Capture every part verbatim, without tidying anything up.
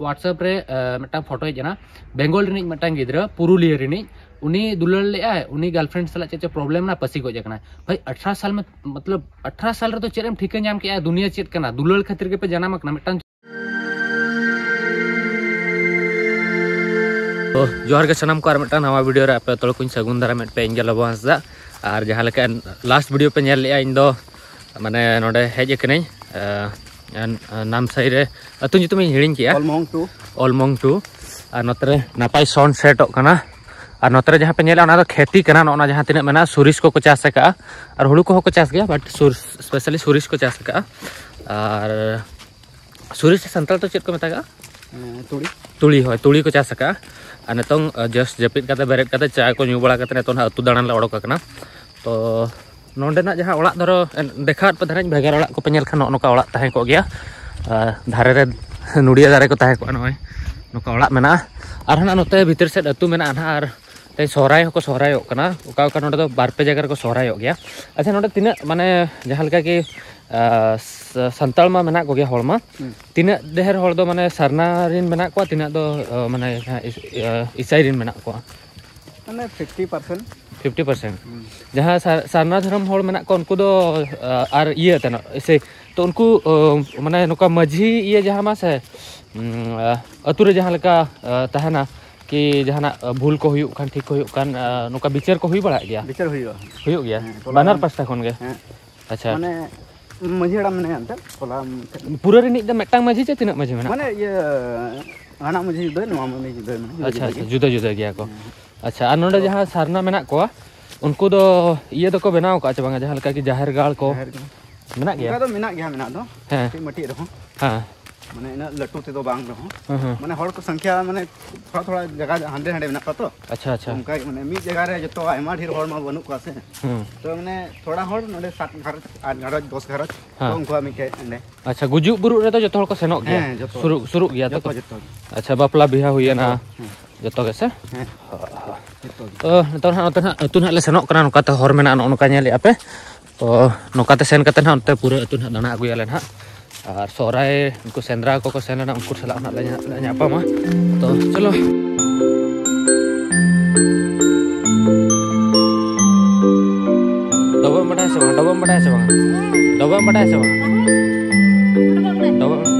WhatsApp ᱨᱮ ᱢᱤᱫᱴᱟᱝ photo ᱦᱮᱡ ᱮᱱᱟ, ᱵᱮᱝᱜᱚᱞ ᱨᱤᱱᱤᱡ ᱢᱤᱫᱴᱟᱝ ᱜᱤᱫᱽᱨᱟᱹ, ᱯᱩᱨᱩᱞᱤᱭᱟᱹ ᱨᱤᱱᱤᱡ, ᱩᱱᱤ ᱫᱩᱞᱟᱹᱲ ᱞᱮᱫᱟᱭ, ᱩᱱᱤ ᱜᱟᱨᱞᱯᱷᱨᱮᱱᱰ ᱥᱟᱞᱟᱜ ᱪᱮᱫ ᱪᱚ ᱯᱨᱚᱵᱞᱮᱢ ᱮᱱᱟ, ᱯᱟᱹᱥᱤ ᱜᱚᱡ ᱟᱠᱟᱱᱟᱭ᱾ ᱵᱷᱟᱭ, ᱟᱴᱷᱨᱚ ᱥᱟᱞ ᱢᱮ, ᱢᱚᱛᱞᱚᱵ ᱟᱴᱷᱨᱚ ᱥᱟᱞ ᱨᱮᱫᱚ ᱪᱮᱫ ᱮᱢ ᱴᱷᱤᱠᱟᱹ ᱧᱟᱢ ᱠᱮᱜᱼᱟ ᱫᱩᱱᱤᱭᱟᱹ ᱪᱮᱫ ᱠᱟᱱᱟ? ᱫᱩᱞᱟᱹᱲ ᱠᱷᱟᱹᱛᱤᱨ ᱜᱮᱯᱮ ᱡᱟᱱᱟᱢ ᱟᱠᱟᱱᱟ᱾ ᱢᱤᱫᱴᱟᱝ ᱛᱚ ᱡᱚᱦᱟᱨ ᱜᱮ ᱥᱟᱱᱟᱢ ᱠᱚ, ᱟᱨ ᱢᱤᱫᱴᱟᱝ ᱱᱟᱣᱟ ᱵᱷᱤᱰᱤᱭᱳ ᱨᱮ ᱟᱯᱮ ᱡᱚᱛᱚ ᱦᱚᱲ ᱠᱚᱧ ᱥᱟᱹᱜᱩᱱ ᱫᱟᱨᱟᱢᱮᱫ ᱯᱮ, ᱤᱧ ᱜᱮ ᱞᱚᱵᱚ ᱦᱟᱸᱥᱫᱟ᱾ ᱟᱨ ᱡᱟᱦᱟᱸ ᱞᱮᱠᱟ ᱞᱟᱥᱴ ᱵᱷᱤᱰᱤᱭᱳ ᱯᱮ ᱧᱮᱞ ᱞᱮᱜᱼᱟ, ᱤᱧ ᱫᱚ ᱢᱟᱱᱮ ᱱᱚᱰᱮ ᱦᱮᱡ ᱟᱠᱟᱱᱟᱹᱧ, ᱟᱸ, ᱟᱸ, ᱱᱟᱢᱥᱟᱭ ᱨᱮ, ᱟᱹᱛᱩ ᱧᱩᱛᱩᱢ ᱤᱧ ᱦᱤᱲᱤᱧ ᱠᱮᱜᱼᱟ᱾ ᱚᱞᱢᱚᱝ ᱴᱩ᱾ ᱚᱞᱢᱚᱝ ᱴᱩ᱾ ᱟᱨ ᱱᱚᱛᱮ ᱨᱮ ᱱᱟᱯᱟᱭ ᱥᱟᱣᱩᱱᱰ ᱥᱮᱴᱚᱜ ᱠᱟᱱᱟ᱾ ᱟᱨ ᱱᱚᱛᱮ ᱨᱮ ᱡᱟᱦᱟᱸ ᱯᱮ ᱧᱮᱞᱟ, ᱚᱱᱟ ᱫᱚ ᱠᱷᱮᱛᱤ ᱠᱟᱱᱟ᱾ ᱱᱚᱜᱼᱚ ᱱᱟ ᱡᱟᱦᱟᱸ ᱛᱤᱱᱟᱹᱜ ᱢᱮᱱᱟᱜᱼᱟ, ᱥᱚᱨᱤᱥ ᱠᱚᱠᱚ ᱪᱟᱥ ᱟᱠᱟᱜᱼᱟ᱾ ᱟᱨ ᱦᱩᱲᱩ ᱠᱚᱦᱚᱸ ᱠᱚ ᱪᱟᱥ ᱜᱮᱭᱟ, ᱵᱟᱴ ᱥᱚᱨ-, ᱥᱯᱮᱥᱟᱞᱤ ᱥᱚᱨᱤᱥ ᱠᱚ ᱪᱟᱥ ᱟᱠᱟᱜᱼᱟ᱾ ᱟᱨ ᱥᱚᱨᱤᱥ ᱥᱟᱱᱛᱟᱲ ᱛᱮ ᱪᱮᱫ ᱠᱚ ᱢᱮᱛᱟᱜᱟᱜᱼᱟ? ᱦᱮᱸ, ᱛᱩᱲᱤ᱾ ᱛᱩᱲᱤ, ᱦᱳᱭ, ᱛᱩᱲᱤ ᱠᱚ ᱪᱟᱥ ᱟᱠᱟᱜᱼᱟ᱾ ᱟᱨ ᱱᱤᱛᱚᱝ, ᱟᱸ, ᱡᱟᱥᱴ ᱡᱟᱹᱯᱤᱫ ᱠᱟᱛᱮ ᱵᱮᱨᱮᱫ ᱠᱟᱛᱮ ᱪᱟ ᱠᱚ ᱧᱩ ᱵᱟᱲᱟ ᱠᱟᱛᱮ ᱱᱤᱛᱚᱝ ᱱᱟᱦᱟᱜ ᱟᱹᱛᱩ ᱫᱟᱬᱟᱱ ᱞᱮ ᱚᱰᱚᱠ ᱟᱠᱟᱱᱟ᱾ ᱛᱚ ᱱᱚᱸᱰᱮᱱᱟᱜ ᱡᱟᱦᱟᱸ ᱚᱲᱟᱜ ᱫᱷᱚᱨᱚ ᱫᱮᱠᱷᱟᱣᱟᱫ ᱯᱮ ᱛᱟᱦᱮᱱᱟᱹᱧ, ᱵᱷᱮᱜᱟᱨ ᱚᱲᱟᱜ ᱠᱚᱯᱮ ᱧᱮᱞ ᱠᱷᱟᱱ ᱱᱚᱜᱼᱚ ᱱᱚᱝᱠᱟ ᱚᱲᱟᱜ ᱛᱟᱦᱮᱸ ᱠᱚᱜ ᱜᱮᱭᱟ᱾ ᱟᱨ ᱫᱷᱟᱨᱮ ᱨᱮ ᱱᱚᱰᱤᱭᱟ ᱫᱟᱨᱮ ᱠᱚ ᱛᱟᱦᱮᱸ ᱠᱚᱜᱼᱟ, ᱱᱚᱜᱼᱚᱭ ᱱᱚᱝᱠᱟ ᱚᱲᱟᱜ ᱢᱮᱱᱟᱜᱼᱟ᱾ ᱟᱨ ᱦᱟᱱᱟ ᱱᱚᱛᱮ ᱵᱷᱤᱛᱤᱨ ᱥᱮᱫ ᱟᱹᱛᱩ ᱢᱮᱱᱟᱜᱼᱟ ᱱᱟᱦᱟᱜ᱾ ᱟᱨ ᱛᱮᱦᱮᱧ ᱥᱚᱦᱨᱟᱭ ᱦᱚᱸᱠᱚ ᱥᱚᱦᱨᱟᱭᱚᱜ ᱠᱟᱱᱟ, ᱚᱠᱟ ᱚᱠᱟ ᱱᱚᱰᱮ ᱫᱚ ᱵᱟᱨ ᱯᱮ ᱡᱟᱭᱜᱟ ᱨᱮᱠᱚ ᱥᱚᱦᱨᱟᱭᱚᱜ ᱜᱮᱭᱟ᱾ ᱟᱪᱪᱷᱟ, ᱱᱚᱰᱮ ᱛᱤᱱᱟᱹᱜ ᱢᱟᱱᱮ ᱡᱟᱦᱟᱸ ᱞᱮᱠᱟ ᱠᱤ, ᱟᱸ, ᱥᱟ-, ᱥᱟᱱᱛᱟᱲ ᱢᱟ ᱢᱮᱱᱟᱜ ᱠᱚᱜᱮ ᱦᱚᱲ ᱢᱟ, ᱦᱩᱸ᱾ ᱛᱤᱱᱟᱹᱜ ᱰᱷᱮᱨ ᱦᱚᱲ ᱫᱚ ᱢᱟᱱᱮ ᱥᱟᱨᱱᱟ ᱨᱮᱱ ᱢᱮᱱᱟᱜ ᱠᱚᱣᱟ, ᱛᱤᱱᱟᱹᱜ ᱫᱚ, ᱟᱸ, ᱢᱟᱱᱮ ᱡᱟᱦᱟᱸ ᱤᱥ-, ᱟᱸ, ᱤᱥᱟᱹᱭ ᱨᱮᱱ ᱢᱮᱱᱟᱜ ᱠᱚᱣᱟ? ᱢᱟᱱᱮ ᱯᱷᱤᱯᱴᱤ ᱯᱟᱨᱥᱮᱱᱴ᱾ Fifty percent. ᱦᱩᱸ᱾ ᱡᱟᱦᱟᱸ ᱥᱟᱨ-, ᱥᱟᱨᱱᱟ ᱫᱷᱚᱨᱚᱢ ᱦᱚᱲ ᱢᱮᱱᱟᱜ ᱠᱚᱣᱟ, ᱩᱱᱠᱩ ᱫᱚ, ᱟᱸ, ᱟᱨ ᱤᱭᱟᱹ ᱛᱮᱱᱚᱜ ᱥᱮ, ᱛᱚ ᱩᱱᱠᱩ, ᱟᱸ, ᱢᱟᱱᱮ ᱱᱚᱝᱠᱟ ᱢᱟᱹᱡᱷᱤ ᱤᱭᱟᱹ ᱡᱟᱦᱟᱸ ᱢᱟ ᱥᱮ, ᱩᱸ, ᱟᱸ, ᱟᱹᱛᱩ ᱨᱮ ᱡᱟᱦᱟᱸ ᱞᱮᱠᱟ, ᱟᱸ, ᱛᱟᱦᱮᱱᱟ ᱠᱤ ᱡᱟᱦᱟᱱᱟᱜ, ᱟᱸ, ᱵᱷᱩᱞ ᱠᱚ ᱦᱩᱭᱩᱜ ᱠᱷᱟᱱ, ᱴᱷᱤᱠ ᱠᱚ ᱦᱩᱭᱩᱜ ᱠᱷᱟᱱ, ᱟᱸ, ᱱᱚᱝᱠᱟ ᱵᱤᱪᱟᱹᱨ ᱠᱚ ᱦᱩᱭ ᱵᱟᱲᱟᱜ ᱜᱮᱭᱟ? ᱵᱤᱪᱟᱹᱨ ᱦᱩᱭᱩᱜᱼᱟ᱾ ᱦᱩᱭᱩᱜ ᱜᱮᱭᱟ? ᱦᱮᱸ, ᱴᱚᱞᱟ ᱵᱟᱱᱟᱨ ᱨᱮᱱ᱾ ᱯᱟᱥᱴᱟ ᱠᱷᱚᱱ ᱜᱮ? ᱦᱮᱸ᱾ ᱟᱪᱪᱷᱟ᱾ ᱢᱟᱱᱮ ᱢᱟᱹᱡᱷᱤ ᱦᱟᱲᱟᱢ ᱢᱮᱱᱟᱭᱟ ᱮᱱᱛᱮᱫ, ᱴᱚᱞᱟ ᱮᱱᱛᱮᱫ᱾ ᱯᱩᱨᱟᱹ ᱨᱤᱱᱤᱡ ᱫᱚ ᱢᱤᱫᱴᱟᱝ ᱢᱟᱹᱡᱷᱤ ᱪᱮ ᱛᱤᱱᱟᱹᱜ ᱢᱟᱹᱡᱷᱤ ᱢᱮᱱᱟᱜ ᱢᱟᱱᱮ ᱠᱚᱣᱟ? ᱤᱭᱟᱹ, ᱦᱟᱱᱟ ᱢᱟᱹᱡᱷᱤ ᱡᱩᱫᱟᱹ, ᱱᱚᱣᱟ ᱢᱟᱹᱡᱷᱤ ᱡᱩᱫᱟᱹ, ᱢᱟᱱᱮ ᱡᱩᱫᱟᱹ ᱟᱪᱪᱷᱟ, ᱡᱩᱫᱟᱹ ᱟᱪᱪᱷᱟ, ᱜᱮ᱾ ᱡᱩᱫᱟᱹ ᱡᱩᱫᱟᱹ ᱜᱮᱭᱟ ᱠᱚ᱾ ᱦᱮᱸ᱾ ᱟᱪᱪᱷᱟ, ᱟᱨ ᱱᱚᱰᱮ ᱛᱚ ᱡᱟᱦᱟᱸ ᱥᱟᱨᱱᱟ ᱢᱮᱱᱟᱜ ᱠᱚᱣᱟ, ᱩᱱᱠᱩ ᱫᱚ ᱤᱭᱟᱹ ᱫᱚᱠᱚ ᱵᱮᱱᱟᱣ ᱟᱠᱟᱫᱼᱟ ᱪᱮ ᱵᱟᱝᱟ, ᱡᱟᱦᱟᱸ ᱞᱮᱠᱟ ᱠᱤ ᱡᱟᱦᱮᱨ ᱜᱟᱲ ᱠᱚ? ᱡᱟᱦᱮᱨ ᱜᱟᱲ᱾ ᱢᱮᱱᱟᱜ ᱜᱮᱭᱟ? ᱚᱱᱠᱟ ᱫᱚ ᱢᱮᱱᱟᱜ ᱜᱮᱭᱟ, ᱢᱮᱱᱟᱜ ᱫᱚ᱾ ᱦᱮᱸ᱾ ᱠᱟᱹᱴᱤᱡ ᱢᱟᱹᱴᱤᱡ ᱨᱮᱦᱚᱸ᱾ ᱦᱮᱸ᱾ ᱢᱟᱱᱮ ᱤᱱᱟᱹᱜ ᱞᱟᱹᱴᱩ ᱛᱮᱫᱚ ᱵᱟᱝ ᱨᱮᱦᱚᱸ᱾ ᱦᱮᱸ, ᱦᱮᱸ᱾ ᱢᱟᱱᱮ ᱦᱚᱲ ᱠᱚ ᱥᱚᱝᱠᱷᱭᱟ ᱢᱟᱱᱮ ᱛᱷᱚᱲᱟ ᱛᱷᱚᱲᱟ ᱡᱟᱭᱜᱟ ᱦᱟᱸᱰᱮ ᱱᱟᱸᱰᱮ ᱢᱮᱱᱟᱜ ᱠᱚᱣᱟ ᱛᱚ᱾ ᱟᱪᱪᱷᱟ, ᱟᱪᱪᱷᱟ᱾ ᱚᱱᱠᱟ ᱜᱮ ᱢᱟᱱᱮ ᱢᱤᱫ ᱡᱟᱭᱜᱟ ᱨᱮ ᱡᱚᱛᱚ ᱟᱭᱢᱟ ᱰᱷᱮᱨ ᱦᱚᱲ ᱢᱟ ᱵᱟᱹᱱᱩᱜ ᱠᱚᱣᱟ ᱥᱮ᱾ ᱦᱮᱸ᱾ ᱛᱚ ᱢᱟᱱᱮ ᱛᱷᱚᱲᱟ ᱦᱚᱲ ᱱᱚᱰᱮ ᱥᱟᱛ ᱜᱷᱟᱨᱚᱸᱡᱽ, ᱟᱴ ᱜᱷᱟᱨᱚᱸᱡᱽ, ᱫᱚᱥ ᱜᱷᱟᱨᱚᱸᱡᱽ᱾ ᱦᱮᱸ᱾ ᱛᱚ ᱩᱱᱠᱩᱣᱟᱜ ᱢᱤᱫᱴᱮᱡ ᱚᱸᱰᱮ᱾ ᱟᱪᱪᱷᱟ, ᱜᱩᱡᱩᱜ ᱵᱩᱨᱩᱜ ᱨᱮᱫᱚ ᱡᱚᱛᱚ ᱦᱚᱲ ᱠᱚ ᱥᱮᱱᱚᱜ ᱜᱮᱭᱟ? ᱦᱮᱸ, ᱡᱚᱛᱚ᱾ ᱥᱩᱨᱩᱜ, ᱥᱩᱨᱩᱜ ᱜᱮᱭᱟ ᱛᱚ? ᱡᱚᱛᱚ, ᱡᱚᱛᱚ᱾ ᱟᱪᱪᱷᱟ, ᱵᱟᱯᱞᱟ ᱵᱤᱦᱟ ᱦᱩᱭᱮᱱᱟ? ᱡᱚᱛᱚ᱾ ᱦᱮᱸ᱾ ᱡᱚᱛᱚ ᱜᱮ ᱥᱮ? ᱦᱮᱸ᱾ ᱦᱳᱭ, ᱦᱳᱭ᱾ ᱡᱚᱛᱚ ᱜᱮ᱾ ᱛᱚ, ᱱᱤᱛᱚᱜ ᱱᱟᱦᱟᱜ ᱱᱚᱛᱮ ᱱᱟᱦᱟᱜ ᱟᱹᱛᱩ ᱱᱟᱦᱟᱜ ᱞᱮ ᱥᱮᱱᱚᱜ ᱠᱟᱱᱟ, ᱱᱚᱝᱠᱟᱛᱮ ᱦᱚᱨ ᱢᱮᱱᱟᱜᱼᱟ, ᱱᱚᱜᱼᱚ ᱱᱚᱝᱠᱟ ᱧᱮᱞᱮᱫᱼᱟ ᱯᱮ᱾ ᱛᱚ, ᱱᱚᱝᱠᱟᱛᱮ ᱥᱮᱱ ᱠᱟᱛᱮ ᱱᱟᱦᱟᱜ ᱚᱱᱛᱮ ᱯᱩᱨᱟᱹ ᱟᱹᱛᱩ ᱱᱟᱦᱟᱜ ᱫᱟᱬᱟ ᱟᱹᱜᱩᱭᱟᱞᱮ ᱱᱟᱦᱟᱜ᱾ ᱟᱨ ᱥᱚᱦᱨᱟᱭ ᱩᱱᱠᱩ ᱥᱮᱸᱫᱽᱨᱟ ᱠᱚᱠᱚ ᱥᱮᱱ ᱞᱮᱱᱟ, ᱩᱱᱠᱩ ᱥᱟᱞᱟᱜ ᱱᱟᱜ ᱞᱮ ᱧᱟ-, ᱧᱟᱯᱟᱢᱟ᱾ ᱛᱚ ᱪᱚᱞᱚ᱾ ᱰᱚᱵᱚᱜ ᱮᱢ ᱵᱟᱰᱟᱭᱟ ᱥᱮ ᱵᱟᱝ? ᱰᱚᱵᱚᱜ ᱮᱢ ᱵᱟᱰᱟᱭᱟ ᱥᱮ ᱵᱟᱝ? ᱰᱚᱵᱚᱜ ᱮᱢ ᱵᱟᱰᱟᱭᱟ ᱥᱮ ᱵᱟᱝ? ᱰᱚᱵᱚᱜ ᱮᱢ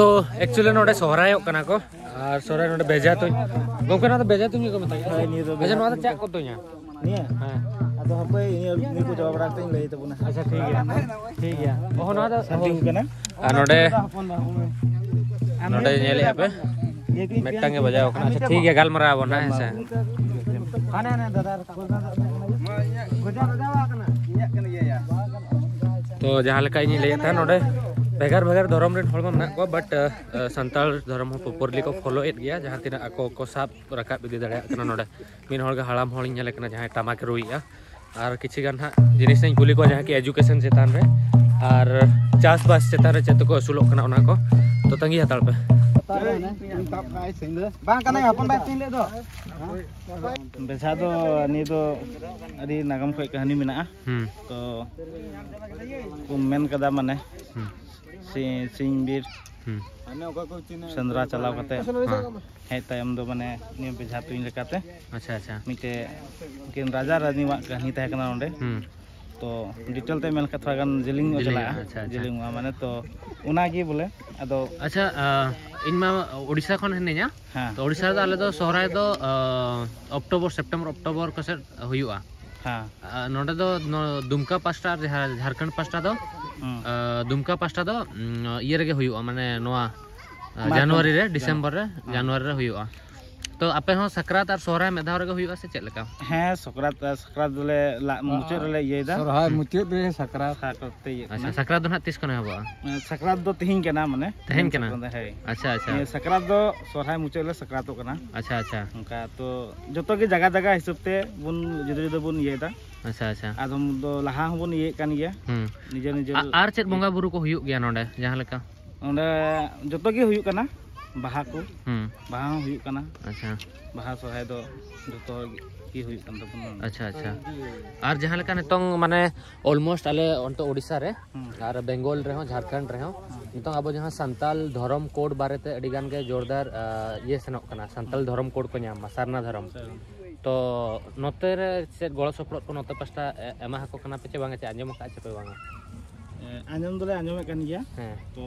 So, actually ᱱᱚᱰᱮ ᱥᱚᱦᱨᱟᱭᱚᱜ ᱠᱟᱱᱟ ᱠᱚ᱾ ᱟᱨ ᱥᱚᱦᱨᱟᱭ ᱱᱚᱰᱮ ᱵᱮᱡᱷᱟ ᱛᱩᱧ, ᱜᱚᱢᱠᱮ, ᱱᱚᱣᱟ ᱫᱚ ᱵᱮᱡᱷᱟ ᱛᱩᱧ ᱜᱮᱠᱚ ᱢᱮᱛᱟᱜᱼᱟ᱾ ᱦᱳᱭ, ᱱᱤᱭᱟᱹ ᱫᱚ ᱟᱪᱪᱷᱟ, ᱵᱮᱡᱷᱟ ᱱᱚᱣᱟ ᱫᱚ ᱛᱩᱧ ᱪᱮᱫ ᱠᱟᱱᱟ᱾ ᱠᱚ ᱛᱩᱧᱟ? ᱱᱤᱭᱟᱹ? ᱦᱮᱸ᱾ ᱟᱫᱚ ᱦᱟᱯᱳᱭ, ᱤᱭᱟᱹ, ᱱᱤᱭᱟᱹ ᱠᱚ ᱪᱟᱵᱟ ᱵᱟᱲᱟ ᱠᱟᱛᱮᱧ ᱞᱟᱹᱭ ᱛᱟᱵᱚᱱᱟ᱾ ᱟᱪᱪᱷᱟ, ᱴᱷᱤᱠ ᱜᱮᱭᱟ, ᱴᱷᱤᱠ ᱜᱮᱭᱟ᱾ ᱚᱦᱚ, ᱱᱚᱣᱟ ᱫᱚ ᱥᱟᱨᱫᱤ ᱠᱟᱱᱟ᱾ ᱟᱨ ᱱᱚᱰᱮ, ᱱᱚᱰᱮ ᱧᱮᱞᱮᱫᱼᱟ ᱯᱮ, ᱢᱤᱫᱴᱟᱝ ᱜᱮ ᱵᱟᱡᱟᱣ ᱠᱟᱱᱟ᱾ ᱟᱪᱪᱷᱟ, ᱴᱷᱤᱠ ᱜᱮᱭᱟ, ᱜᱟᱞᱢᱟᱨᱟᱣ ᱟᱵᱚᱱ ᱦᱟᱸᱜ, ᱦᱮᱸ ᱥᱮ᱾ ᱦᱟᱱᱮ, ᱦᱟᱱᱮ, ᱫᱟᱫᱟ᱾ ᱛᱚ ᱡᱟᱦᱟᱸ ᱞᱮᱠᱟ ᱤᱧᱤᱧ ᱞᱟᱹᱭᱮᱫ ᱛᱟᱦᱮᱸᱫ, ᱱᱚᱰᱮ ᱵᱷᱮᱜᱟᱨ ᱵᱷᱮᱜᱟᱨ ᱫᱷᱚᱨᱚᱢ ᱨᱮᱱ ᱦᱚᱲ ᱢᱟ ᱢᱮᱱᱟᱜ ᱠᱚᱣᱟ, but, ᱟ, ᱥᱟᱱᱛᱟᱲ ᱫᱷᱚᱨᱚᱢ ᱦᱚᱸ properly ᱠᱚ ᱯᱷᱚᱞᱳᱭᱮᱫ ᱜᱮᱭᱟ, ᱡᱟᱦᱟᱸ ᱛᱤᱱᱟᱹᱜ ᱟᱠᱚ ᱠᱚ ᱥᱟᱵ ᱨᱟᱠᱟᱵ ᱤᱫᱤ ᱫᱟᱲᱮᱭᱟᱜ ᱠᱟᱱᱟ᱾ ᱱᱚᱰᱮ ᱢᱤᱫ ᱦᱚᱲ ᱜᱮ ᱦᱟᱲᱟᱢ ᱦᱚᱲᱤᱧ ᱧᱮᱞᱮ ᱠᱟᱱᱟ, ᱡᱟᱦᱟᱸᱭ ᱴᱟᱢᱟᱠ ᱮ ᱨᱩᱭᱮᱫᱼᱟ, ᱟᱨ ᱠᱤᱪᱷᱩ ᱜᱟᱱ ᱦᱟᱸᱜ ᱡᱤᱱᱤᱥ ᱤᱧ ᱠᱩᱞᱤ ᱠᱚᱣᱟ, ᱡᱟᱦᱟᱸᱭ ᱠᱤ education ᱪᱮᱛᱟᱱ ᱨᱮ ᱟᱨ ᱪᱟᱥᱵᱟᱥ ᱪᱮᱛᱟᱱ ᱨᱮ ᱪᱮᱫ ᱛᱮᱠᱚ ᱟᱹᱥᱩᱞᱚᱜ ᱠᱟᱱᱟ, ᱚᱱᱟ ᱠᱚ᱾ ᱛᱚ ᱛᱟᱺᱜᱤ ᱦᱟᱛᱟᱲ ᱯᱮ᱾ ᱵᱟᱝ ᱠᱟᱱᱟ, ᱦᱚᱯᱚᱱ ᱵᱷᱟᱭ ᱛᱤᱧ ᱞᱟᱹᱭ ᱫᱚ᱾ ᱵᱮᱡᱷᱟ ᱫᱚ ᱱᱤᱭᱟᱹ ᱫᱚ ᱟᱹᱰᱤ ᱱᱟᱜᱟᱢ ᱠᱷᱚᱱ ᱠᱟᱹᱦᱱᱤ ᱢᱮᱱᱟᱜᱼᱟ᱾ ᱦᱩᱸ᱾ ᱛᱚ ᱠᱚ ᱢᱮᱱ ᱠᱟᱫᱟ, ᱢᱟᱱᱮ, ᱦᱩᱸ᱾ ᱥᱤ-, ᱥᱤᱧ ᱵᱤᱨ ᱦᱩᱸ᱾ ᱥᱮᱸᱫᱽᱨᱟ ᱪᱟᱞᱟᱣ ᱠᱟᱛᱮ ᱦᱮᱸ᱾ ᱦᱮᱡ ᱛᱟᱭᱚᱢ ᱫᱚ, ᱢᱟᱱᱮ, ᱱᱤᱭᱟᱹ ᱵᱮᱡᱷᱟ ᱛᱩᱧ ᱞᱮᱠᱟᱛᱮ ᱟᱪᱪᱷᱟ, ᱟᱪᱪᱷᱟ᱾ ᱢᱤᱫᱴᱮᱡ ᱩᱱᱠᱤᱱ ᱨᱟᱡᱟ ᱨᱟᱱᱤᱣᱟᱜ ᱠᱟᱹᱦᱱᱤ ᱛᱟᱦᱮᱸ ᱠᱟᱱᱟ ᱚᱸᱰᱮ᱾ ᱦᱩᱸ᱾ ᱛᱚ detail ᱛᱮ ᱢᱮᱱ ᱞᱮᱠᱷᱟᱱ ᱛᱷᱚᱲᱟ ᱜᱟᱱ ᱡᱮᱞᱮᱧ ᱧᱚᱜ ᱡᱮᱞᱮᱧ ᱪᱟᱞᱟᱜᱼᱟ, ᱧᱚᱜ, ᱟᱪᱪᱷᱟ, ᱟᱪᱪᱷᱟ᱾ ᱡᱮᱞᱮᱧᱚᱜᱼᱟ, ᱢᱟᱱᱮ, ᱛᱚ ᱚᱱᱟᱜᱮ ᱵᱚᱞᱮ᱾ ᱟᱫᱚ ᱟᱪᱪᱷᱟ, ᱟ, ᱤᱧ ᱢᱟ ᱳᱰᱤᱥᱟ ᱠᱷᱚᱱ ᱦᱤᱱᱟᱹᱧᱟ᱾ ᱦᱮᱸ᱾ ᱛᱚ ᱳᱰᱤᱥᱟ ᱨᱮᱫᱚ ᱟᱞᱮ ᱫᱚ ᱥᱚᱦᱨᱟᱭ ᱫᱚ, ᱟ, ᱚᱠᱴᱳᱵᱚᱨ, ᱥᱮᱯᱴᱮᱢᱵᱚᱨ, ᱚᱠᱴᱳᱵᱚᱨ ᱠᱚ ᱥᱮᱫ ᱦᱩᱭᱩᱜᱼᱟ᱾ ᱦᱮᱸ᱾ ᱟ, ᱱᱚᱰᱮ ᱫᱚ ᱱᱚ-, ᱫᱩᱢᱠᱟ ᱯᱟᱥᱴᱟ ᱟᱨ ᱡᱟᱦᱟᱸ ᱡᱷᱟᱲᱠᱷᱚᱸᱰ ᱯᱟᱥᱴᱟ ᱫᱚ, ᱦᱩᱸ᱾ ᱟ, ᱫᱩᱢᱠᱟ ᱯᱟᱥᱴᱟ ᱫᱚ, ᱩᱢ, ᱤᱭᱟᱹ ᱨᱮᱜᱮ ᱦᱩᱭᱩᱜᱼᱟ, ᱢᱟᱱᱮ ᱱᱚᱣᱟ, ᱟ, ᱢᱟᱨᱪ ᱡᱟᱱᱩᱣᱟᱨᱤ ᱨᱮ, ᱵᱚᱸᱜᱟ᱾ ᱰᱤᱥᱮᱢᱵᱚᱨ ᱨᱮ, ᱦᱮᱸ᱾ ᱡᱟᱱᱩᱣᱟᱨᱤ ᱨᱮ ᱦᱩᱭᱩᱜᱼᱟ᱾ ᱛᱚ ᱟᱯᱮ ᱦᱚᱸ ᱥᱟᱠᱨᱟᱛ ᱟᱨ ᱥᱚᱦᱨᱟᱭ ᱢᱤᱫ ᱫᱷᱟᱣ ᱨᱮᱜᱮ ᱦᱩᱭᱩᱜᱼᱟ ᱥᱮ ᱪᱮᱫ ᱞᱮᱠᱟ? ᱦᱮᱸ, ᱥᱟᱠᱨᱟᱛ, ᱥᱟᱠᱨᱟᱛ ᱫᱚᱞᱮ ᱞᱟ-, ᱢᱩᱪᱟᱹᱫ ᱨᱮᱞᱮ ᱤᱭᱟᱹᱭᱮᱫᱟ᱾ ᱥᱚᱨᱦᱟᱭ ᱦᱩᱸ᱾ ᱢᱩᱪᱟᱹᱫ ᱨᱮ ᱥᱟᱠᱨᱟᱛ᱾ ᱥᱟᱠᱨᱟᱛ ᱛᱮ ᱤᱭᱟᱹᱜ ᱟᱪᱪᱷᱟ, ᱠᱟᱱᱟ᱾ ᱥᱟᱠᱨᱟᱛ ᱫᱚ ᱱᱟᱦᱟᱜ ᱛᱤᱥ ᱠᱷᱚᱱ ᱮᱦᱚᱵᱚᱜᱼᱟ? ᱮᱸ, ᱥᱟᱠᱨᱟᱛ ᱫᱚ ᱛᱤᱦᱤᱧ ᱠᱟᱱᱟ, ᱢᱟᱱᱮ᱾ ᱛᱮᱦᱮᱧ ᱠᱟᱱᱟ? ᱥᱟᱠᱨᱟᱛ ᱫᱚ, ᱦᱳᱭ᱾ ᱟᱪᱪᱷᱟ, ᱟᱪᱪᱷᱟ᱾ ᱱᱤᱭᱟᱹ ᱥᱟᱠᱨᱟᱛ ᱫᱚ ᱥᱚᱨᱦᱟᱭ ᱢᱩᱪᱟᱹᱫ ᱞᱮ ᱥᱟᱠᱨᱟᱛᱚᱜ ᱠᱟᱱᱟ᱾ ᱟᱪᱪᱷᱟ, ᱟᱪᱪᱷᱟ᱾ ᱚᱱᱠᱟ ᱛᱚ ᱡᱚᱛᱚ ᱜᱮ ᱡᱟᱭᱜᱟ ᱡᱟᱭᱜᱟ ᱦᱤᱥᱟᱹᱵ ᱛᱮ ᱵᱚᱱ ᱡᱩᱫᱟᱹ ᱡᱩᱫᱟᱹ ᱵᱚᱱ ᱤᱭᱟᱹᱭᱮᱫᱟ᱾ ᱟᱪᱪᱷᱟ, ᱟᱪᱪᱷᱟ᱾ ᱟᱫᱚᱢ ᱫᱚ ᱞᱟᱦᱟ ᱦᱚᱸᱵᱚᱱ ᱤᱭᱟᱹᱭᱮᱫ ᱠᱟᱱ ᱜᱮᱭᱟ᱾ ᱦᱩᱸ᱾ ᱱᱤᱡᱮᱨ ᱱᱤᱡᱮᱨ ᱟ-, ᱟᱨ ᱪᱮᱫ ᱵᱚᱸᱜᱟ ᱵᱩᱨᱩ ᱠᱚ ᱦᱩᱭᱩᱜ ᱜᱮᱭᱟ ᱱᱚᱰᱮ ᱡᱟᱦᱟᱸ ᱞᱮᱠᱟ? ᱚᱸᱰᱮ ᱡᱚᱛᱚ ᱜᱮ ᱦᱩᱭᱩᱜ ᱠᱟᱱᱟ, ᱵᱟᱦᱟ ᱠᱚ, ᱦᱩᱸ᱾ ᱵᱟᱦᱟ ᱦᱚᱸ ᱦᱩᱭᱩᱜ ᱠᱟᱱᱟ᱾ ᱟᱪᱪᱷᱟ᱾ ᱵᱟᱦᱟ ᱥᱚᱨᱦᱟᱭ ᱫᱚ ᱡᱚᱛᱚ ᱦᱚᱲ ᱜᱮ ᱦᱩᱭᱩᱜ ᱠᱟᱱ ᱛᱟᱵᱚᱱᱟ᱾ ᱟᱪᱪᱷᱟ, ᱟᱪᱪᱷᱟ᱾ ᱟᱨ ᱡᱟᱦᱟᱸ ᱞᱮᱠᱟ ᱱᱤᱛᱚᱝ ᱢᱟᱱᱮ almost ᱟᱞᱮ ᱚᱱᱛᱮ ᱳᱰᱤᱥᱟ ᱨᱮ ᱦᱩᱸ᱾ ᱟᱨ ᱵᱮᱝᱜᱚᱞ ᱨᱮᱦᱚᱸ, ᱡᱷᱟᱲᱠᱷᱚᱸᱰ ᱨᱮᱦᱚᱸ ᱦᱩᱸ᱾ ᱱᱤᱛᱚᱝ ᱟᱵᱚ ᱡᱟᱦᱟᱸ ᱥᱟᱱᱛᱟᱞ ᱫᱷᱚᱨᱚᱢ ᱠᱳᱰ ᱵᱟᱨᱮᱛᱮ ᱟᱹᱰᱤ ᱜᱟᱱ ᱜᱮ ᱡᱳᱨᱫᱟᱨ, ᱟ, ᱤᱭᱟᱹ ᱥᱮᱱᱚᱜ ᱠᱟᱱᱟ, ᱥᱟᱱᱛᱟᱞ ᱦᱩᱸ᱾ ᱫᱷᱚᱨᱚᱢ ᱠᱳᱰ ᱠᱚ ᱧᱟᱢ ᱢᱟ, ᱥᱟᱨᱱᱟ ᱫᱷᱚᱨᱚᱢ᱾ ᱥᱟᱨᱱᱟ᱾ ᱛᱚ ᱱᱚᱛᱮ ᱨᱮ ᱪᱮᱫ ᱜᱚᱲᱚ ᱥᱚᱯᱚᱦᱚᱫ ᱠᱚ ᱱᱚᱛᱮ ᱯᱟᱥᱴᱟ ᱮ-, ᱮᱢᱟ ᱟᱠᱚ ᱠᱟᱱᱟ ᱯᱮ ᱪᱮ ᱵᱟᱝᱟ, ᱪᱮ ᱟᱸᱡᱚᱢ ᱟᱠᱟᱫ ᱪᱮ ᱯᱮ ᱵᱟᱝᱟ? ᱮ, ᱟᱸᱡᱚᱢ ᱫᱚᱞᱮ ᱟᱸᱡᱚᱢᱮᱫ ᱠᱟᱱ ᱜᱮᱭᱟ᱾ ᱦᱮᱸ᱾ ᱛᱚ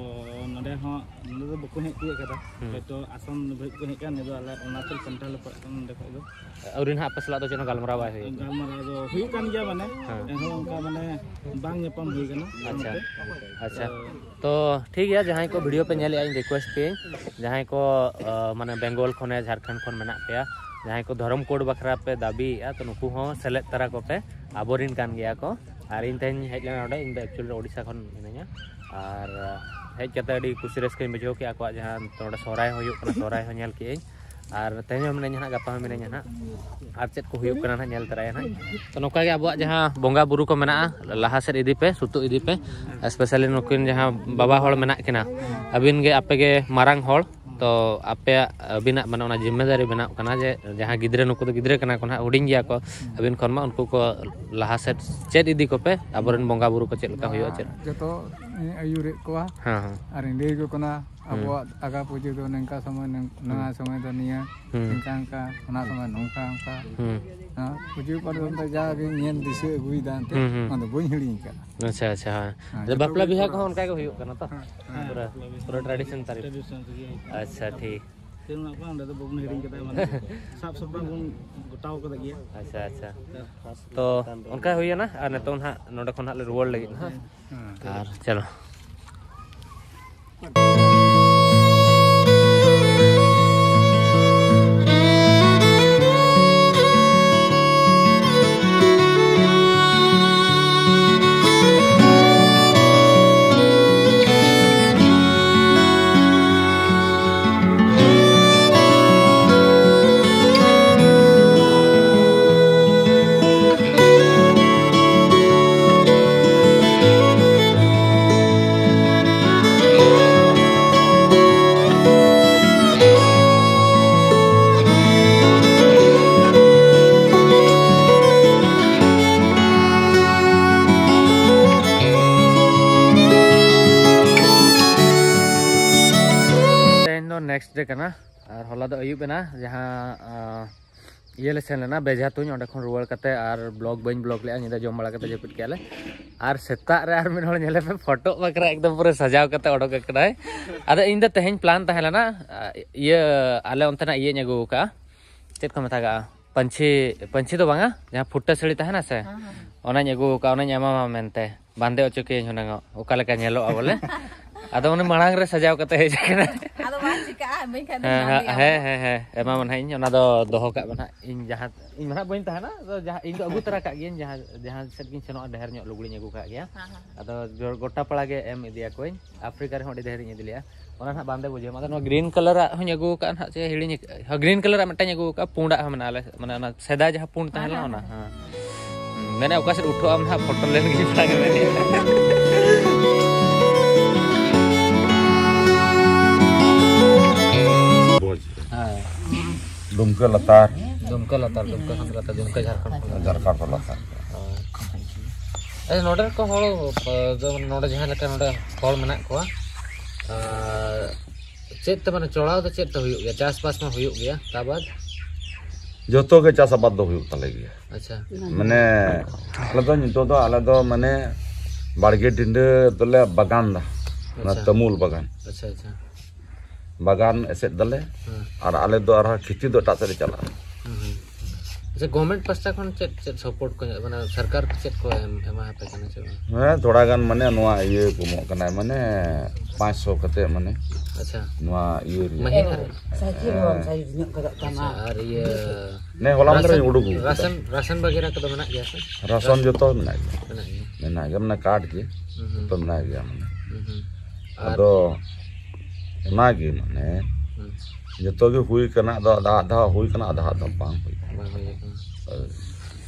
ᱱᱚᱰᱮ ᱦᱚᱸ, ᱱᱚᱰᱮ ᱫᱚ ᱵᱟᱠᱚ ᱦᱮᱡ ᱛᱤᱭᱳᱜ ᱠᱟᱫᱟ᱾ ᱦᱩᱸ᱾ ᱦᱚᱭᱛᱚ ᱟᱥᱟᱢ ᱫᱷᱟᱹᱵᱤᱡ ᱠᱚ ᱦᱮᱡ ᱠᱟᱱ, ᱱᱤᱭᱟᱹ ᱫᱚ ᱟᱞᱮ ᱚᱨᱩᱱᱟᱪᱚᱞ ᱥᱮᱱᱴᱨᱟᱞ ᱞᱮ ᱯᱟᱲᱟᱜ ᱠᱟᱱᱟ ᱱᱚᱰᱮ ᱠᱷᱚᱡ ᱫᱚ᱾ ᱟᱹᱣᱨᱤ ᱱᱟᱦᱟᱜ ᱟᱯᱮ ᱥᱟᱞᱟᱜ ᱫᱚ ᱪᱮᱫ ᱦᱚᱸ ᱜᱟᱞᱢᱟᱨᱟᱣ ᱵᱟᱭ ᱦᱩᱭ ᱠᱟᱱᱟ? ᱜᱟᱞᱢᱟᱨᱟᱣ ᱫᱚ ᱦᱩᱭᱩᱜ ᱠᱟᱱ ᱜᱮᱭᱟ, ᱢᱟᱱᱮ, ᱦᱮᱸ᱾ ᱮᱱᱦᱚᱸ ᱚᱱᱠᱟ, ᱢᱟᱱᱮ, ᱵᱟᱝ ᱧᱟᱯᱟᱢ ᱦᱩᱭ ᱠᱟᱱᱟ᱾ ᱟᱪᱪᱷᱟ, ᱛᱚ ᱟᱪᱪᱷᱟ᱾ ᱛᱚ ᱴᱷᱤᱠ ᱜᱮᱭᱟ, ᱡᱟᱦᱟᱸᱭ ᱠᱚ video ᱯᱮ ᱧᱮᱞᱮᱫᱼᱟ, ᱤᱧ request ᱯᱮᱭᱟᱹᱧ, ᱡᱟᱦᱟᱸᱭ ᱠᱚ, ᱟ, ᱢᱟᱱᱮ ᱵᱮᱝᱜᱚᱞ ᱠᱷᱚᱱ ᱭᱟ ᱡᱷᱟᱲᱠᱷᱚᱸᱰ ᱠᱷᱚᱱ ᱢᱮᱱᱟᱜ ᱯᱮᱭᱟ, ᱡᱟᱦᱟᱸᱭ ᱠᱚ ᱫᱷᱚᱨᱚᱢ ᱠᱳᱰ ᱵᱟᱠᱷᱨᱟ ᱯᱮ ᱫᱟᱹᱵᱤᱭᱮᱫᱼᱟ, ᱛᱚ ᱱᱩᱠᱩ ᱦᱚᱸ ᱥᱮᱞᱮᱫ ᱛᱟᱨᱟ ᱠᱚᱯᱮ, ᱟᱵᱚᱨᱮᱱ ᱠᱟᱱ ᱜᱮᱭᱟ ᱠᱚ᱾ ᱟᱨ ᱤᱧ ᱛᱮᱦᱮᱧ ᱦᱮᱡ ᱞᱮᱱᱟ ᱱᱚᱰᱮ, ᱤᱧ ᱫᱚ actually ᱳᱰᱤᱥᱟ ᱠᱷᱚᱱ ᱢᱤᱱᱟᱹᱧᱟ᱾ ᱟᱨ, ᱟ, ᱦᱮᱡ ᱠᱟᱛᱮ ᱟᱹᱰᱤ ᱠᱩᱥᱤ ᱨᱟᱹᱥᱠᱟᱹᱧ ᱵᱩᱡᱷᱟᱹᱣ ᱠᱮᱫᱼᱟ, ᱟᱠᱚᱣᱟᱜ ᱡᱟᱦᱟᱸ ᱱᱚᱰᱮ ᱥᱚᱦᱨᱟᱭ ᱦᱚᱸ ᱦᱩᱭᱩᱜ ᱠᱟᱱᱟ, ᱥᱚᱦᱨᱟᱭ ᱦᱚᱸ ᱧᱮᱞ ᱠᱮᱫᱼᱟᱹᱧ᱾ ᱟᱨ ᱛᱮᱦᱮᱧ ᱦᱚᱸ ᱢᱤᱱᱟᱹᱧᱟ ᱦᱟᱸᱜ, ᱜᱟᱯᱟ ᱦᱚᱸ ᱢᱤᱱᱟᱹᱧᱟ ᱦᱟᱸᱜ᱾ ᱟᱨ ᱪᱮᱫ ᱠᱚ ᱦᱩᱭᱩᱜ ᱠᱟᱱᱟ ᱦᱟᱸᱜ, ᱧᱮᱞ ᱛᱚᱨᱟᱭᱟ ᱦᱟᱸᱜ᱾ ᱛᱚ ᱱᱚᱝᱠᱟ ᱜᱮ ᱟᱵᱚᱣᱟᱜ ᱡᱟᱦᱟᱸ ᱵᱚᱸᱜᱟ ᱵᱩᱨᱩ ᱠᱚ ᱢᱮᱱᱟᱜᱼᱟ, ᱞᱟᱦᱟ ᱥᱮᱫ ᱤᱫᱤ ᱯᱮ, ᱥᱩᱛᱩᱜ ᱤᱫᱤ ᱯᱮ᱾ Especially ᱱᱩᱠᱤᱱ ᱡᱟᱦᱟᱸ ᱵᱟᱵᱟ ᱦᱚᱲ ᱢᱮᱱᱟᱜ ᱠᱤᱱᱟ, ᱟᱹᱵᱤᱱ ᱜᱮ, ᱟᱯᱮ ᱜᱮ ᱢᱟᱨᱟᱝ ᱦᱚᱲ᱾ ᱛᱚ ᱟᱯᱮᱭᱟᱜ, ᱟᱹᱵᱤᱱᱟᱜ ᱢᱟᱱᱮ ᱚᱱᱟ ᱡᱤᱢᱢᱮᱫᱟᱨᱤ ᱵᱮᱱᱟᱜ ᱠᱟᱱᱟ ᱡᱮ ᱡᱟᱦᱟᱸ ᱜᱤᱫᱽᱨᱟᱹ, ᱱᱩᱠᱩ ᱫᱚ ᱜᱤᱫᱽᱨᱟᱹ ᱠᱟᱱᱟ ᱠᱚ ᱱᱟᱦᱟᱜ, ᱦᱩᱰᱤᱧ ᱜᱮᱭᱟ ᱠᱚ᱾ ᱟᱹᱵᱤᱱ ᱠᱷᱚᱱ ᱢᱟ ᱩᱱᱠᱩ ᱠᱚ ᱞᱟᱦᱟ ᱥᱮᱫ ᱪᱮᱫ ᱤᱫᱤ ᱠᱚᱯᱮ, ᱟᱵᱚᱨᱮᱱ ᱵᱚᱸᱜᱟ ᱵᱩᱨᱩ ᱠᱚ ᱪᱮᱫ ᱞᱮᱠᱟ ᱦᱩᱭᱩᱜᱼᱟ, ᱪᱮᱫ? ᱡᱚᱛᱚ ᱤᱧ ᱟᱹᱭᱩᱨᱮᱫ ᱠᱚᱣᱟ᱾ ᱦᱮᱸ, ᱦᱮᱸ᱾ ᱟᱨ ᱤᱧ ᱞᱟᱹᱭ ᱟᱠᱚ ᱠᱟᱱᱟ, ᱦᱩᱸ᱾ ᱟᱵᱚᱣᱟᱜ ᱟᱜᱟ ᱯᱩᱡᱟᱹ ᱫᱚ ᱱᱚᱝᱠᱟ ᱥᱚᱢᱚᱭ, ᱱᱚᱝ-, ᱱᱚᱣᱟ ᱦᱩᱸ᱾ ᱥᱚᱢᱚᱭ ᱫᱚ ᱱᱤᱭᱟᱹ, ᱦᱩᱸ᱾ ᱱᱚᱝᱠᱟ ᱚᱱᱠᱟ, ᱚᱱᱟ ᱥᱚᱢᱚᱭ ᱱᱚᱝᱠᱟ ᱚᱱᱠᱟ᱾ ᱦᱩᱸ᱾ ᱦᱮᱸ, ᱯᱩᱡᱟᱹ ᱯᱟᱨᱵᱚᱱ ᱫᱚ ᱡᱟᱜᱮ ᱧᱮᱞ ᱫᱤᱥᱟᱹ ᱟᱹᱜᱩᱭᱮᱫᱟ ᱮᱱᱛᱮ, ᱦᱩᱸ, ᱦᱩᱸ᱾ ᱚᱱᱟ ᱫᱚ ᱵᱟᱹᱧ ᱦᱤᱲᱤᱧ ᱟᱠᱟᱫᱼᱟ᱾ ᱟᱪᱪᱷᱟ, ᱟᱪᱪᱷᱟ, ᱦᱮᱸ᱾ ᱦᱮᱸ, ᱟᱫᱚ ᱡᱚᱛᱚ ᱵᱟᱯᱞᱟ ᱜᱮ ᱵᱤᱦᱟ ᱡᱚᱛᱚ ᱠᱚᱦᱚᱸ ᱚᱱᱠᱟ ᱜᱮ ᱦᱩᱭᱩᱜ ᱠᱟᱱᱟ ᱛᱚ? ᱦᱮᱸ, ᱦᱮᱸ, ᱯᱩᱨᱟᱹ, ᱵᱟᱯᱞᱟ ᱵᱤᱦᱟ ᱯᱩᱨᱟᱹ ᱦᱚᱸ tradition ᱛᱟᱹᱨᱤ᱾ Tradition ᱨᱮᱜᱮ ᱦᱩᱭᱩᱜ ᱠᱟᱱᱟ᱾ ᱟᱪᱪᱷᱟ, ᱴᱷᱤᱠ᱾ ᱛᱮ ᱚᱱᱟ ᱠᱚ ᱚᱸᱰᱮ ᱫᱚ ᱵᱟᱵᱚᱱ ᱦᱤᱲᱤᱧ ᱠᱟᱫᱟ, ᱢᱟᱱᱮ ᱥᱟᱵ ᱥᱟᱯᱲᱟᱣ ᱵᱚᱱ ᱜᱚᱴᱟᱣ ᱠᱟᱫᱟ ᱜᱮᱭᱟ᱾ ᱟᱪᱪᱷᱟ, ᱟᱪᱪᱷᱟ᱾ ᱦᱮᱸ᱾ ᱛᱚ ᱚᱱᱠᱟ ᱦᱩᱭᱮᱱᱟ, ᱟᱨ ᱱᱤᱛᱚᱝ ᱱᱟᱦᱟᱜ ᱱᱚᱰᱮ ᱠᱷᱚᱱ ᱱᱟᱦᱟᱜ ᱞᱮ ᱨᱩᱣᱟᱹᱲ ᱞᱟᱹᱜᱤᱫ ᱱᱟᱦᱟᱜ᱾ ᱦᱮᱸ᱾ ᱟᱨ ᱪᱚᱞᱚ᱾ ᱱᱮᱠᱥᱴ ᱰᱮ ᱠᱟᱱᱟ, ᱟᱨ ᱦᱚᱞᱟ ᱫᱚ ᱟᱹᱭᱩᱵ ᱮᱱᱟ, ᱡᱟᱦᱟᱸ ᱟᱸ, ᱤᱭᱟᱹ ᱞᱮ ᱥᱮᱱ ᱞᱮᱱᱟ ᱵᱮᱡᱷᱟ ᱛᱩᱧ, ᱚᱸᱰᱮ ᱠᱷᱚᱱ ᱨᱩᱣᱟᱹᱲ ᱠᱟᱛᱮ ᱟᱨ ᱵᱞᱚᱜ ᱵᱟᱹᱧ ᱵᱞᱚᱜ ᱞᱮᱜᱼᱟ, ᱧᱤᱫᱟᱹ ᱡᱚᱢ ᱵᱟᱲᱟ ᱠᱟᱛᱮ ᱡᱟᱹᱯᱤᱫ ᱠᱮᱜᱼᱟ ᱞᱮ᱾ ᱟᱨ ᱥᱮᱛᱟᱜ ᱨᱮ ᱟᱨ ᱢᱤᱫ ᱦᱚᱲ ᱧᱮᱞᱮ ᱯᱮ, ᱯᱷᱳᱴᱳ ᱵᱟᱠᱷᱨᱟ ᱮᱠᱫᱚᱢ ᱯᱩᱨᱟᱹ ᱥᱟᱡᱟᱣ ᱠᱟᱛᱮ ᱚᱰᱚᱠ ᱟᱠᱟᱱᱟᱭ᱾ ᱟᱫᱚ ᱤᱧ ᱫᱚ ᱛᱮᱦᱮᱧ ᱯᱞᱟᱱ ᱛᱟᱦᱮᱸ ᱞᱮᱱᱟ, ᱟ, ᱤᱭᱟᱹ, ᱟᱞᱮ ᱚᱱᱛᱮᱱᱟᱜ ᱤᱭᱟᱹᱧ ᱟᱹᱜᱩ ᱟᱠᱟᱫᱼᱟ, ᱪᱮᱫ ᱠᱚ ᱢᱮᱛᱟᱜᱟᱜᱼᱟ, ᱯᱟᱹᱧᱪᱤ, ᱯᱟᱹᱧᱪᱤ ᱫᱚ ᱵᱟᱝᱟ, ᱡᱟᱦᱟᱸ ᱯᱷᱩᱴᱟᱹ ᱥᱟᱹᱲᱤ ᱛᱟᱦᱮᱱᱟ ᱥᱮ, ᱦᱮᱸ, ᱦᱮᱸ, ᱦᱮᱸ᱾ ᱚᱱᱟᱧ ᱟᱹᱜᱩ ᱟᱠᱟᱫᱼᱟ, ᱚᱱᱟᱧ ᱮᱢᱟᱢᱟ ᱢᱮᱱᱛᱮ᱾ ᱵᱟᱸᱫᱮ ᱦᱚᱪᱚ ᱠᱤᱭᱟᱹᱧ ᱦᱩᱱᱟᱹᱝ, ᱚᱠᱟ ᱞᱮᱠᱟ ᱧᱮᱞᱚᱜᱼᱟ ᱵᱚᱞᱮ᱾ ᱟᱫᱚ ᱩᱱᱤ ᱢᱟᱲᱟᱝ ᱨᱮ ᱥᱟᱡᱟᱣ ᱠᱟᱛᱮ ᱦᱮᱡ ᱟᱠᱟᱱᱟ᱾ ᱟᱫᱚ ᱵᱟᱝ ᱪᱤᱠᱟᱹᱜᱼᱟ, ᱮᱢᱟᱹᱧ ᱠᱷᱟᱱ ᱫᱚᱧ ᱦᱮᱸ, ᱦᱮᱸ, ᱵᱟᱸᱫᱮᱭᱟ᱾ ᱦᱮᱸ, ᱦᱮᱸ, ᱦᱮᱸ, ᱮᱢᱟᱢᱟ ᱱᱟᱦᱟᱜ ᱤᱧ᱾ ᱚᱱᱟ ᱫᱚ ᱫᱚᱦᱚ ᱠᱟᱜ ᱢᱮ ᱱᱟᱦᱟᱜ᱾ ᱤᱧ ᱡᱟᱦᱟᱸ, ᱤᱧ ᱢᱟ ᱱᱟᱦᱟᱜ ᱵᱟᱹᱧ ᱛᱟᱦᱮᱱᱟ, ᱟᱫᱚ ᱡᱟᱦᱟᱸ, ᱤᱧ ᱫᱚ ᱟᱹᱜᱩ ᱛᱚᱨᱟ ᱠᱟᱜ ᱜᱤᱭᱟᱹᱧ, ᱡᱟᱦᱟᱸ, ᱡᱟᱦᱟᱸ ᱥᱮᱫ ᱜᱤᱧ ᱥᱮᱱᱚᱜᱼᱟ, ᱰᱷᱮᱨ ᱧᱚᱜ ᱞᱩᱜᱽᱲᱤᱧ ᱟᱹᱜᱩ ᱠᱟᱜ ᱜᱮᱭᱟ᱾ ᱦᱮᱸ, ᱦᱮᱸ, ᱦᱮᱸ᱾ ᱟᱫᱚ ᱡᱚ-, ᱜᱚᱴᱟ ᱯᱟᱲᱟ ᱜᱮ ᱮᱢ ᱤᱫᱤᱭᱟᱠᱚᱣᱟᱹᱧ᱾ ᱟᱯᱷᱨᱤᱠᱟ ᱨᱮᱦᱚᱸ ᱟᱹᱰᱤ ᱰᱷᱮᱨᱤᱧ ᱤᱫᱤ ᱞᱮᱜᱼᱟ᱾ ᱚᱱᱟ ᱱᱟᱦᱟᱜ ᱵᱟᱸᱫᱮ ᱵᱩᱡᱷᱟᱹᱣ ᱢᱟ᱾ ᱟᱫᱚ ᱱᱚᱣᱟ ᱜᱨᱤᱱ ᱠᱟᱞᱟᱨᱟᱜ ᱦᱚᱸᱧ ᱟᱹᱜᱩ ᱟᱠᱟᱫᱼᱟ ᱱᱟᱦᱟᱜ, ᱪᱮᱫ ᱦᱤᱲᱤᱧ ᱟᱠᱟᱫᱼᱟ᱾ ᱦᱚᱸ, ᱜᱨᱤᱱ ᱠᱟᱞᱟᱨᱟᱜ ᱢᱤᱫᱴᱟᱝ ᱟᱹᱜᱩ ᱟᱠᱟᱫᱼᱟ, ᱯᱩᱸᱰᱟᱜ ᱦᱚᱸ ᱢᱮᱱᱟᱜᱼᱟ ᱟᱞᱮ, ᱢᱟᱱᱮ ᱚᱱᱟ ᱥᱮᱫᱟᱭ ᱡᱟᱦᱟᱸ ᱯᱩᱸᱰ ᱛᱟᱦᱮᱸ ᱞᱮᱱᱟ, ᱦᱮᱸ, ᱚᱱᱟ᱾ ᱦᱮᱸ᱾ ᱦᱮᱸ᱾ ᱦᱩᱸ, ᱢᱮᱱᱮ ᱚᱠᱟ ᱥᱮᱫ ᱩᱴᱷᱟᱹᱜ ᱟᱢ ᱱᱟᱦᱟᱜ, ᱯᱷᱳᱴᱳ ᱞᱮᱱ ᱜᱤᱧ ᱵᱟᱲᱟ ᱠᱮᱫᱟ᱾ ᱦᱮᱸ᱾ ᱫᱩᱢᱠᱟᱹ ᱞᱟᱛᱟᱨ᱾ ᱫᱩᱢᱠᱟᱹ ᱞᱟᱛᱟᱨ, ᱫᱩᱢᱠᱟᱹ ᱠᱷᱚᱱ ᱞᱟᱛᱟᱨ, ᱫᱩᱢᱠᱟᱹ ᱡᱷᱟᱲᱠᱷᱚᱸᱰ ᱠᱷᱚᱱ ᱞᱟᱛᱟᱨ᱾ ᱡᱷᱟᱲᱠᱷᱚᱸᱰ ᱠᱷᱚᱱ ᱞᱟᱛᱟᱨ᱾ ᱦᱳᱭ᱾ ᱟᱪᱪᱷᱟ, ᱱᱚᱰᱮ ᱨᱮᱠᱚ ᱦᱚᱲ, ᱡᱮᱢᱚᱱ ᱱᱚᱰᱮ ᱡᱟᱦᱟᱸ ᱞᱮᱠᱟ ᱱᱚᱰᱮ ᱦᱚᱲ ᱢᱮᱱᱟᱜ ᱠᱚᱣᱟ, ᱟᱨ ᱪᱮᱫ ᱛᱮ, ᱢᱟᱱᱮ, ᱪᱚᱲᱟᱣ ᱫᱚ ᱪᱮᱫ ᱛᱮ ᱦᱩᱭᱩᱜ ᱜᱮᱭᱟ? ᱪᱟᱥᱵᱟᱥ ᱢᱟ ᱦᱩᱭᱩᱜ ᱜᱮᱭᱟ, ᱛᱟ ᱵᱟᱫ? ᱡᱚᱛᱚ ᱜᱮ ᱪᱟᱥ ᱟᱵᱟᱫ ᱫᱚ ᱦᱩᱭᱩᱜ ᱛᱟᱞᱮ ᱜᱮᱭᱟ᱾ ᱟᱪᱪᱷᱟ᱾ ᱢᱟᱱᱮ, ᱟᱞᱮ ᱫᱚ ᱱᱤᱛᱚᱜ ᱫᱚ, ᱟᱞᱮ ᱫᱚ, ᱢᱟᱱᱮ, ᱵᱟᱲᱜᱮ ᱰᱤᱸᱰᱟᱹ ᱫᱚᱞᱮ ᱵᱟᱜᱟᱱ ᱫᱟ, ᱚᱱᱟ ᱟᱪᱪᱷᱟ᱾ ᱛᱟᱹᱢᱩᱞ ᱵᱟᱜᱟᱱ᱾ ᱟᱪᱪᱷᱟ, ᱟᱪᱪᱷᱟ᱾ ᱵᱟᱜᱟᱱ ᱮᱥᱮᱫ ᱫᱟᱞᱮ᱾ ᱦᱮᱸ᱾ ᱟᱨ ᱟᱞᱮ ᱫᱚ ᱟᱨᱦᱚᱸ ᱠᱷᱮᱛᱤ ᱫᱚ ᱮᱴᱟᱜ ᱥᱮᱫ ᱞᱮ ᱪᱟᱞᱟᱜᱼᱟ᱾ ᱦᱩᱸ, ᱦᱩᱸ᱾ ᱟᱪᱪᱷᱟ, ᱜᱚᱵᱷᱢᱮᱱᱴ ᱯᱟᱥᱴᱟ ᱠᱷᱚᱱ ᱪᱮᱫ, ᱪᱮᱫ ᱥᱟᱯᱳᱨᱴ ᱠᱚ ᱧᱟᱢᱚᱜ ᱠᱟᱱᱟ? ᱥᱚᱨᱠᱟᱨ ᱪᱮᱫ ᱠᱚ ᱮᱢ, ᱮᱢᱟ ᱟᱯᱮ ᱠᱟᱱᱟ ᱥᱮ ᱵᱟᱝ? ᱦᱮᱸ, ᱛᱷᱚᱲᱟ ᱜᱟᱱ, ᱢᱟᱱᱮ, ᱱᱚᱣᱟ ᱤᱭᱟᱹ ᱠᱚ ᱮᱢᱚᱜ ᱠᱟᱱᱟ, ᱢᱟᱱᱮ, ᱯᱟᱸᱪᱥᱚ ᱠᱟᱛᱮ, ᱢᱟᱱᱮ, ᱟᱪᱪᱷᱟ᱾ ᱱᱚᱣᱟ ᱤᱭᱟᱹ ᱨᱮᱭᱟᱜ᱾ ᱢᱟᱹᱦᱤᱱᱟ ᱨᱮ? ᱥᱟᱭᱠᱮᱞ ᱦᱚᱸ ᱦᱮᱸ᱾ ᱥᱟᱭᱤᱡ ᱧᱚᱜ ᱠᱟᱫᱟ ᱛᱟᱢᱟ᱾ ᱟᱪᱪᱷᱟ, ᱟᱨ ᱤᱭᱟᱹ ᱱᱮ ᱦᱚᱞᱟ ᱢᱟᱫᱷᱮᱨ ᱨᱟᱥᱚᱱ, ᱤᱧ ᱩᱰᱩᱠ ᱟᱠᱟᱫᱟ᱾ ᱨᱟᱥᱚᱱ, ᱨᱟᱥᱚᱱ ᱵᱟᱜᱮᱨᱟ ᱠᱚᱫᱚ ᱢᱮᱱᱟᱜ ᱜᱮᱭᱟ ᱥᱮ? ᱨᱟᱥᱚᱱ ᱡᱚᱛᱚ ᱢᱮᱱᱟᱜ ᱜᱮᱭᱟ᱾ ᱢᱮᱱᱟᱜ ᱜᱮᱭᱟ᱾ ᱢᱮᱱᱟᱜ ᱜᱮᱭᱟ, ᱢᱟᱱᱮ, ᱠᱟᱨᱰ ᱜᱮ᱾ ᱦᱩᱸ, ᱦᱩᱸ᱾ ᱡᱚᱛᱚ ᱢᱮᱱᱟᱜ ᱜᱮᱭᱟ, ᱢᱟᱱᱮ᱾ ᱦᱩᱸ, ᱦᱩᱸ᱾ ᱟᱨ ᱟᱫᱚ ᱚᱱᱟᱜᱮ, ᱢᱟᱱᱮ, ᱦᱩᱸ᱾ ᱡᱚᱛᱚ ᱜᱮ ᱦᱩᱭ ᱠᱟᱱᱟ, ᱟᱫᱚ ᱟᱫᱷᱟ ᱟᱫᱷᱟ ᱦᱩᱭ ᱠᱟᱱᱟ, ᱟᱫᱷᱟ ᱟᱫᱷᱟ ᱵᱟᱝ ᱦᱩᱭ ᱠᱟᱱᱟ᱾ ᱵᱟᱝ ᱦᱩᱭ ᱠᱟᱱᱟ᱾ ᱦᱳᱭ᱾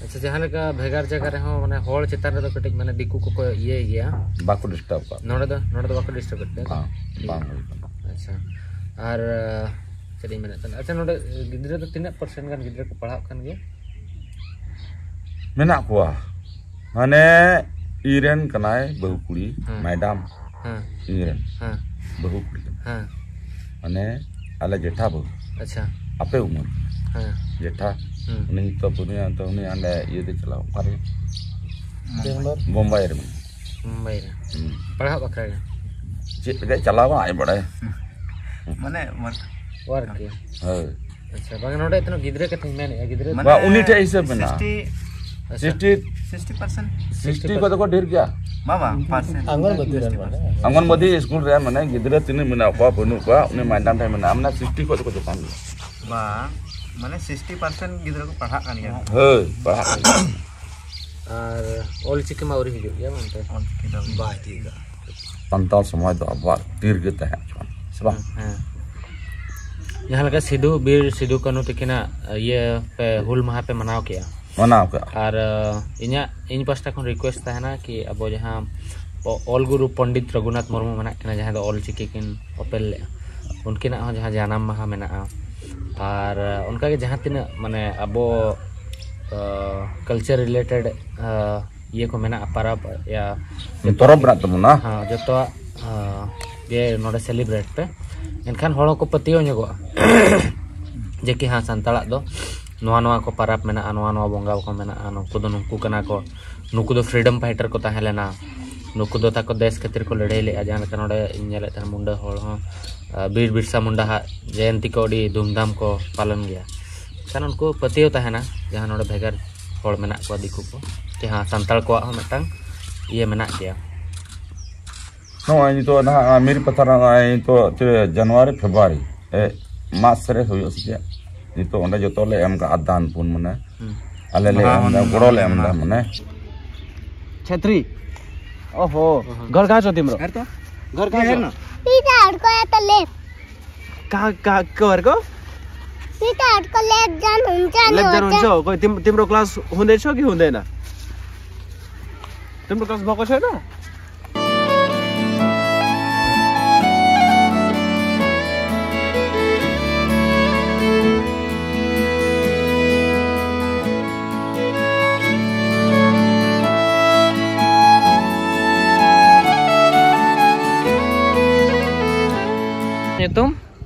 ᱟᱪᱪᱷᱟ, ᱡᱟᱦᱟᱸ ᱞᱮᱠᱟ ᱵᱷᱮᱜᱟᱨ ᱡᱟᱭᱜᱟ ᱨᱮᱦᱚᱸ, ᱢᱟᱱᱮ, ᱦᱚᱲ ᱪᱮᱛᱟᱱ ᱨᱮᱫᱚ ᱠᱟᱹᱴᱤᱡ, ᱢᱟᱱᱮ, ᱫᱤᱠᱩ ᱠᱚᱠᱚ ᱤᱭᱟᱹᱭ ᱜᱮᱭᱟ᱾ ᱵᱟᱠᱚ ᱰᱤᱥᱴᱟᱵ ᱠᱟᱜ᱾ ᱱᱚᱰᱮ ᱫᱚ, ᱱᱚᱰᱮ ᱫᱚ ᱵᱟᱠᱚ ᱰᱤᱥᱴᱟᱵ ᱮᱫ ᱯᱮᱭᱟ? ᱵᱟᱝ, ᱵᱟᱝ ᱦᱩᱭ ᱠᱟᱱᱟ᱾ ᱟᱪᱪᱷᱟ, ᱟᱨ, ᱪᱮᱫ ᱤᱧ ᱢᱮᱱᱮᱫ ᱛᱟᱦᱮᱱᱟ? ᱟᱪᱪᱷᱟ, ᱱᱚᱰᱮ ᱜᱤᱫᱽᱨᱟᱹ ᱫᱚ ᱛᱤᱱᱟᱹᱜ ᱯᱟᱨᱥᱮᱱᱴ ᱜᱟᱱ ᱜᱤᱫᱽᱨᱟᱹ ᱠᱚ ᱯᱟᱲᱦᱟᱜ ᱠᱟᱱ ᱜᱮᱭᱟ? ᱢᱮᱱᱟᱜ ᱠᱚᱣᱟ, ᱢᱟᱱᱮ, ᱤᱧ ᱨᱮᱱ ᱠᱟᱱᱟᱭ ᱵᱟᱹᱦᱩ ᱠᱩᱲᱤ, ᱦᱮᱸ᱾ ᱢᱮᱰᱟᱢ, ᱦᱮᱸ᱾ ᱤᱧ ᱨᱮᱱ ᱦᱮᱸ᱾ ᱵᱟᱹᱦᱩ ᱠᱩᱲᱤ ᱠᱟᱱᱟᱭ᱾ ᱦᱮᱸ᱾ ᱢᱟᱱᱮ, ᱟᱞᱮ ᱡᱮᱴᱷᱟ ᱵᱟᱹᱦᱩ᱾ ᱟᱪᱪᱷᱟ᱾ ᱟᱯᱮ ᱩᱢᱟᱹᱨ᱾ ᱦᱮᱸ᱾ ᱡᱮᱴᱷᱟ᱾ ᱦᱩᱸ᱾ ᱩᱱᱤ ᱱᱤᱛᱚᱜ ᱵᱩᱱᱤᱭᱟ ᱛᱚ, ᱩᱱᱤ ᱚᱸᱰᱮ ᱤᱭᱟᱹ ᱛᱮ ᱪᱟᱞᱟᱣ, ᱚᱠᱟᱨᱮ? ᱵᱮᱝᱜᱟᱞᱳᱨ᱾ ᱵᱳᱢᱵᱟᱭ ᱨᱮ ᱢᱮᱱᱟᱭᱟ᱾ ᱢᱩᱢᱵᱟᱭ ᱨᱮ᱾ ᱦᱩᱸ᱾ ᱯᱟᱲᱦᱟᱜ ᱵᱟᱠᱷᱨᱟ ᱜᱮ᱾ ᱪᱮᱫ ᱞᱮᱠᱟᱭ ᱪᱟᱞᱟᱣ ᱠᱟᱱᱟ, ᱟᱡ ᱵᱟᱲᱟᱭ᱾ ᱢᱟᱱᱮ, ᱢᱟᱨ- ᱚᱣᱟᱨᱠ ᱜᱮ᱾ ᱦᱳᱭ᱾ ᱟᱪᱪᱷᱟ, ᱵᱟᱝ, ᱱᱚᱰᱮ ᱛᱤᱱᱟᱹᱜ ᱜᱤᱫᱽᱨᱟᱹ ᱠᱟᱛᱷᱟᱧ ᱢᱮᱱᱮᱫᱼᱟ, ᱜᱤᱫᱽᱨᱟᱹ ᱢᱟᱱᱮ, ᱵᱟ, ᱩᱱᱤ ᱴᱷᱮᱡ ᱦᱤᱥᱟᱹᱵ ᱢᱮᱱᱟᱜᱼᱟ᱾ ᱥᱤᱠᱥᱴᱤ, ᱟᱪᱪᱷᱟ᱾ Sixty, sixty percent. ᱥᱤᱠᱥᱴᱤ ᱠᱷᱚᱡ ᱫᱚᱠᱚ ᱰᱷᱮᱨ ᱜᱮᱭᱟ᱾ ᱵᱟᱝ, ᱵᱟᱝ, ᱯᱟᱨᱥᱮᱱᱴ᱾ ᱟᱝᱜᱚᱱᱵᱟᱫᱤ ᱨᱮᱱ ᱢᱟᱱᱮ᱾ ᱟᱝᱜᱚᱱᱵᱟᱫᱤ ᱥᱠᱩᱞ ᱨᱮ, ᱢᱟᱱᱮ, ᱜᱤᱫᱽᱨᱟᱹ ᱛᱤᱱᱟᱹᱜ ᱢᱮᱱᱟᱜ ᱠᱚᱣᱟ, ᱵᱟᱹᱱᱩᱜ ᱠᱚᱣᱟ, ᱩᱱᱤ ᱢᱟᱭᱰᱟᱢ ᱴᱷᱮᱱ ᱢᱮᱱᱟᱜᱼᱟ, ᱢᱟᱱᱮ, ᱥᱤᱠᱥᱴᱤ ᱠᱷᱚᱡ ᱫᱚᱠᱚ ᱪᱮᱛᱟᱱ ᱜᱮᱭᱟ᱾ ᱵᱟᱝ, ᱢᱟᱱᱮ, ᱥᱤᱠᱥᱴᱤ ᱯᱟᱨᱥᱮᱱᱴ ᱜᱤᱫᱽᱨᱟᱹ ᱠᱚ ᱯᱟᱲᱦᱟᱜ ᱠᱟᱱ ᱜᱮᱭᱟ᱾ ᱦᱳᱭ, ᱯᱟᱲᱦᱟᱜ ᱠᱟᱱ ᱜᱮᱭᱟ᱾ ᱟᱨ ᱚᱞ ᱪᱤᱠᱤ ᱢᱟ ᱟᱹᱣᱨᱤ ᱦᱤᱡᱩᱜ ᱜᱮᱭᱟ ᱚᱱᱛᱮ᱾ ᱚᱞ ᱪᱤᱠᱤ ᱫᱚ ᱵᱟᱭ ᱛᱤᱭᱳᱜᱟ᱾ ᱥᱟᱱᱛᱟᱲ ᱥᱚᱢᱟᱡᱽ ᱫᱚ ᱟᱵᱚᱣᱟᱜ ᱛᱤ ᱨᱮᱜᱮ ᱛᱟᱦᱮᱸ ᱦᱚᱪᱚᱣᱟᱱ, ᱥᱮ ᱵᱟᱝ? ᱦᱮᱸ᱾ ᱡᱟᱦᱟᱸ ᱞᱮᱠᱟ ᱥᱤᱫᱩ, ᱵᱤᱨ ᱥᱤᱫᱩ ᱠᱟᱹᱱᱦᱩ ᱛᱟᱹᱠᱤᱱᱟᱜ ᱤᱭᱟᱹ ᱯᱮ, ᱦᱩᱞ ᱢᱟᱦᱟ ᱯᱮ ᱢᱟᱱᱟᱣ ᱠᱮᱜᱼᱟ᱾ ᱢᱟᱱᱟᱣ ᱠᱮᱜᱼᱟ᱾ ᱟᱨ, ᱟᱸ, ᱤᱧᱟᱹᱜ, ᱤᱧ ᱯᱟᱥᱴᱟ ᱠᱷᱚᱱ ᱨᱤᱠᱩᱭᱮᱥᱴ ᱛᱟᱦᱮᱱᱟ ᱠᱤ ᱟᱵᱚ ᱡᱟᱦᱟᱸ ᱚ-, ᱚᱞ ᱜᱩᱨᱩ ᱯᱚᱱᱰᱤᱛ ᱨᱚᱜᱷᱩᱱᱟᱛᱷ ᱢᱩᱨᱢᱩ ᱢᱮᱱᱟᱜ ᱠᱤᱱᱟ, ᱡᱟᱦᱟᱸᱭ ᱫᱚ ᱚᱞ ᱪᱤᱠᱤ ᱠᱤᱱ ᱚᱯᱮᱞ ᱞᱮᱜᱼᱟ, ᱩᱱᱠᱤᱱᱟᱜ ᱦᱚᱸ ᱡᱟᱦᱟᱸ ᱡᱟᱱᱟᱢ ᱢᱟᱦᱟ ᱢᱮᱱᱟᱜᱼᱟ, ᱟᱨ, ᱟᱸ, ᱚᱱᱠᱟᱜᱮ ᱡᱟᱦᱟᱸ ᱛᱤᱱᱟᱹᱜ, ᱢᱟᱱᱮ, ᱟᱵᱚ, ᱟᱸ, ᱠᱟᱞᱪᱟᱨ ᱨᱤᱞᱮᱴᱮᱰ, ᱟᱸ, ᱤᱭᱟᱹ ᱠᱚ ᱢᱮᱱᱟᱜᱼᱟ, ᱯᱟᱨᱟᱵᱽ, ᱤᱭᱟᱹ, ᱯᱚᱨᱚᱵᱽ ᱢᱮᱱᱟᱜ ᱛᱟᱵᱚᱱᱟ᱾ ᱦᱮᱸ, ᱡᱚᱛᱚᱣᱟᱜ, ᱦᱮᱸ, ᱜᱮ ᱱᱚᱰᱮ ᱥᱮᱞᱤᱵᱨᱮᱴ ᱯᱮ᱾ ᱮᱱᱠᱷᱟᱱ ᱦᱚᱲ ᱦᱚᱸᱠᱚ ᱯᱟᱹᱛᱭᱟᱹᱣ ᱧᱚᱜᱚᱜᱼᱟ ᱡᱮ ᱠᱤ ᱦᱮᱸ, ᱥᱟᱱᱛᱟᱲᱟᱜ ᱫᱚ ᱱᱚᱣᱟ ᱱᱚᱣᱟ ᱠᱚ ᱯᱟᱨᱟᱵᱽ ᱢᱮᱱᱟᱜᱼᱟ, ᱱᱚᱣᱟ ᱱᱚᱣᱟ ᱵᱚᱸᱜᱟ ᱠᱚ ᱢᱮᱱᱟᱜᱼᱟ, ᱱᱩᱠᱩ ᱫᱚ ᱱᱩᱠᱩ ᱠᱟᱱᱟ ᱠᱚ, ᱱᱩᱠᱩ ᱫᱚ ᱯᱷᱨᱤᱰᱚᱢ ᱯᱷᱟᱭᱴᱟᱨ ᱠᱚ ᱛᱟᱦᱮᱸ ᱞᱮᱱᱟ, ᱱᱩᱠᱩ ᱫᱚ ᱛᱟᱠᱚ ᱫᱮᱥ ᱠᱷᱟᱹᱛᱤᱨ ᱠᱚ ᱞᱟᱹᱲᱦᱟᱹᱭ ᱞᱮᱫᱼᱟ᱾ ᱡᱟᱦᱟᱸ ᱞᱮᱠᱟ ᱱᱚᱰᱮ ᱤᱧ ᱧᱮᱞᱮᱫ ᱛᱟᱦᱮᱱ, ᱢᱩᱱᱰᱟᱹ ᱦᱚᱲ ᱦᱚᱸ, ᱟᱨ ᱵᱤᱨ ᱵᱤᱨᱥᱟ ᱢᱩᱱᱰᱟ ᱦᱟᱜ ᱡᱚᱭᱚᱱᱛᱤ ᱠᱚ ᱟᱹᱰᱤ ᱫᱷᱩᱢᱫᱷᱟᱢ ᱠᱚ ᱯᱟᱞᱚᱱ ᱜᱮᱭᱟ᱾ ᱠᱷᱟᱱ ᱩᱱᱠᱩ ᱯᱟᱹᱛᱭᱟᱹᱣ ᱛᱟᱦᱮᱱᱟ, ᱡᱟᱦᱟᱸ ᱱᱚᱰᱮ ᱵᱷᱮᱜᱟᱨ ᱦᱚᱲ ᱢᱮᱱᱟᱜ ᱠᱚᱣᱟ, ᱫᱤᱠᱩ ᱠᱚ, ᱡᱟᱦᱟᱸ ᱥᱟᱱᱛᱟᱲ ᱠᱚᱣᱟᱜ ᱦᱚᱸ ᱢᱤᱫᱴᱟᱝ ᱤᱭᱟᱹ ᱢᱮᱱᱟᱜ ᱜᱮᱭᱟ᱾ ᱱᱚᱜᱼᱚᱭ ᱱᱤᱛᱚᱜ ᱱᱟᱦᱟᱜ ᱢᱤᱨᱤ ᱯᱟᱛᱷᱟᱨ, ᱱᱚᱜᱼᱚᱭ ᱱᱤᱛᱚᱜ ᱪᱮᱫ ᱡᱟᱱᱩᱣᱟᱨᱤ, ᱯᱷᱮᱵᱽᱨᱩᱣᱟᱨᱤ, ᱮ, ᱢᱟᱥ ᱨᱮ ᱦᱩᱭᱩᱜᱼᱟ ᱥᱮ ᱪᱮᱫ? ᱱᱤᱛᱚᱜ ᱚᱸᱰᱮ ᱡᱚᱛᱚ ᱞᱮ ᱮᱢ ᱠᱟᱜᱼᱟ ᱫᱟᱱ ᱯᱩᱱ, ᱢᱟᱱᱮ, ᱦᱩᱸ᱾ ᱟᱞᱮ ᱞᱮ ᱮᱢ ᱮᱫᱟ, ᱜᱚᱲᱚ ᱞᱮ ᱮᱢ ᱮᱫᱟ, ᱢᱟᱱᱮ᱾ छेत्री। ओहो। घर कहाँ छ तिम्रो? घर कहाँ छ? सीधा अड्को या त लेफ्ट। कहाँ, कहाँ, को घर को? सीधा अड्को लेफ्ट जान हुन्छ नि लेफ्ट जान हुन्छ। हुन्छ। कोही तिम-, तिम्रो क्लास हुँदैछ कि हुँदैन? तिम्रो क्लास भएको छैन? ᱧᱩᱛᱩᱢ?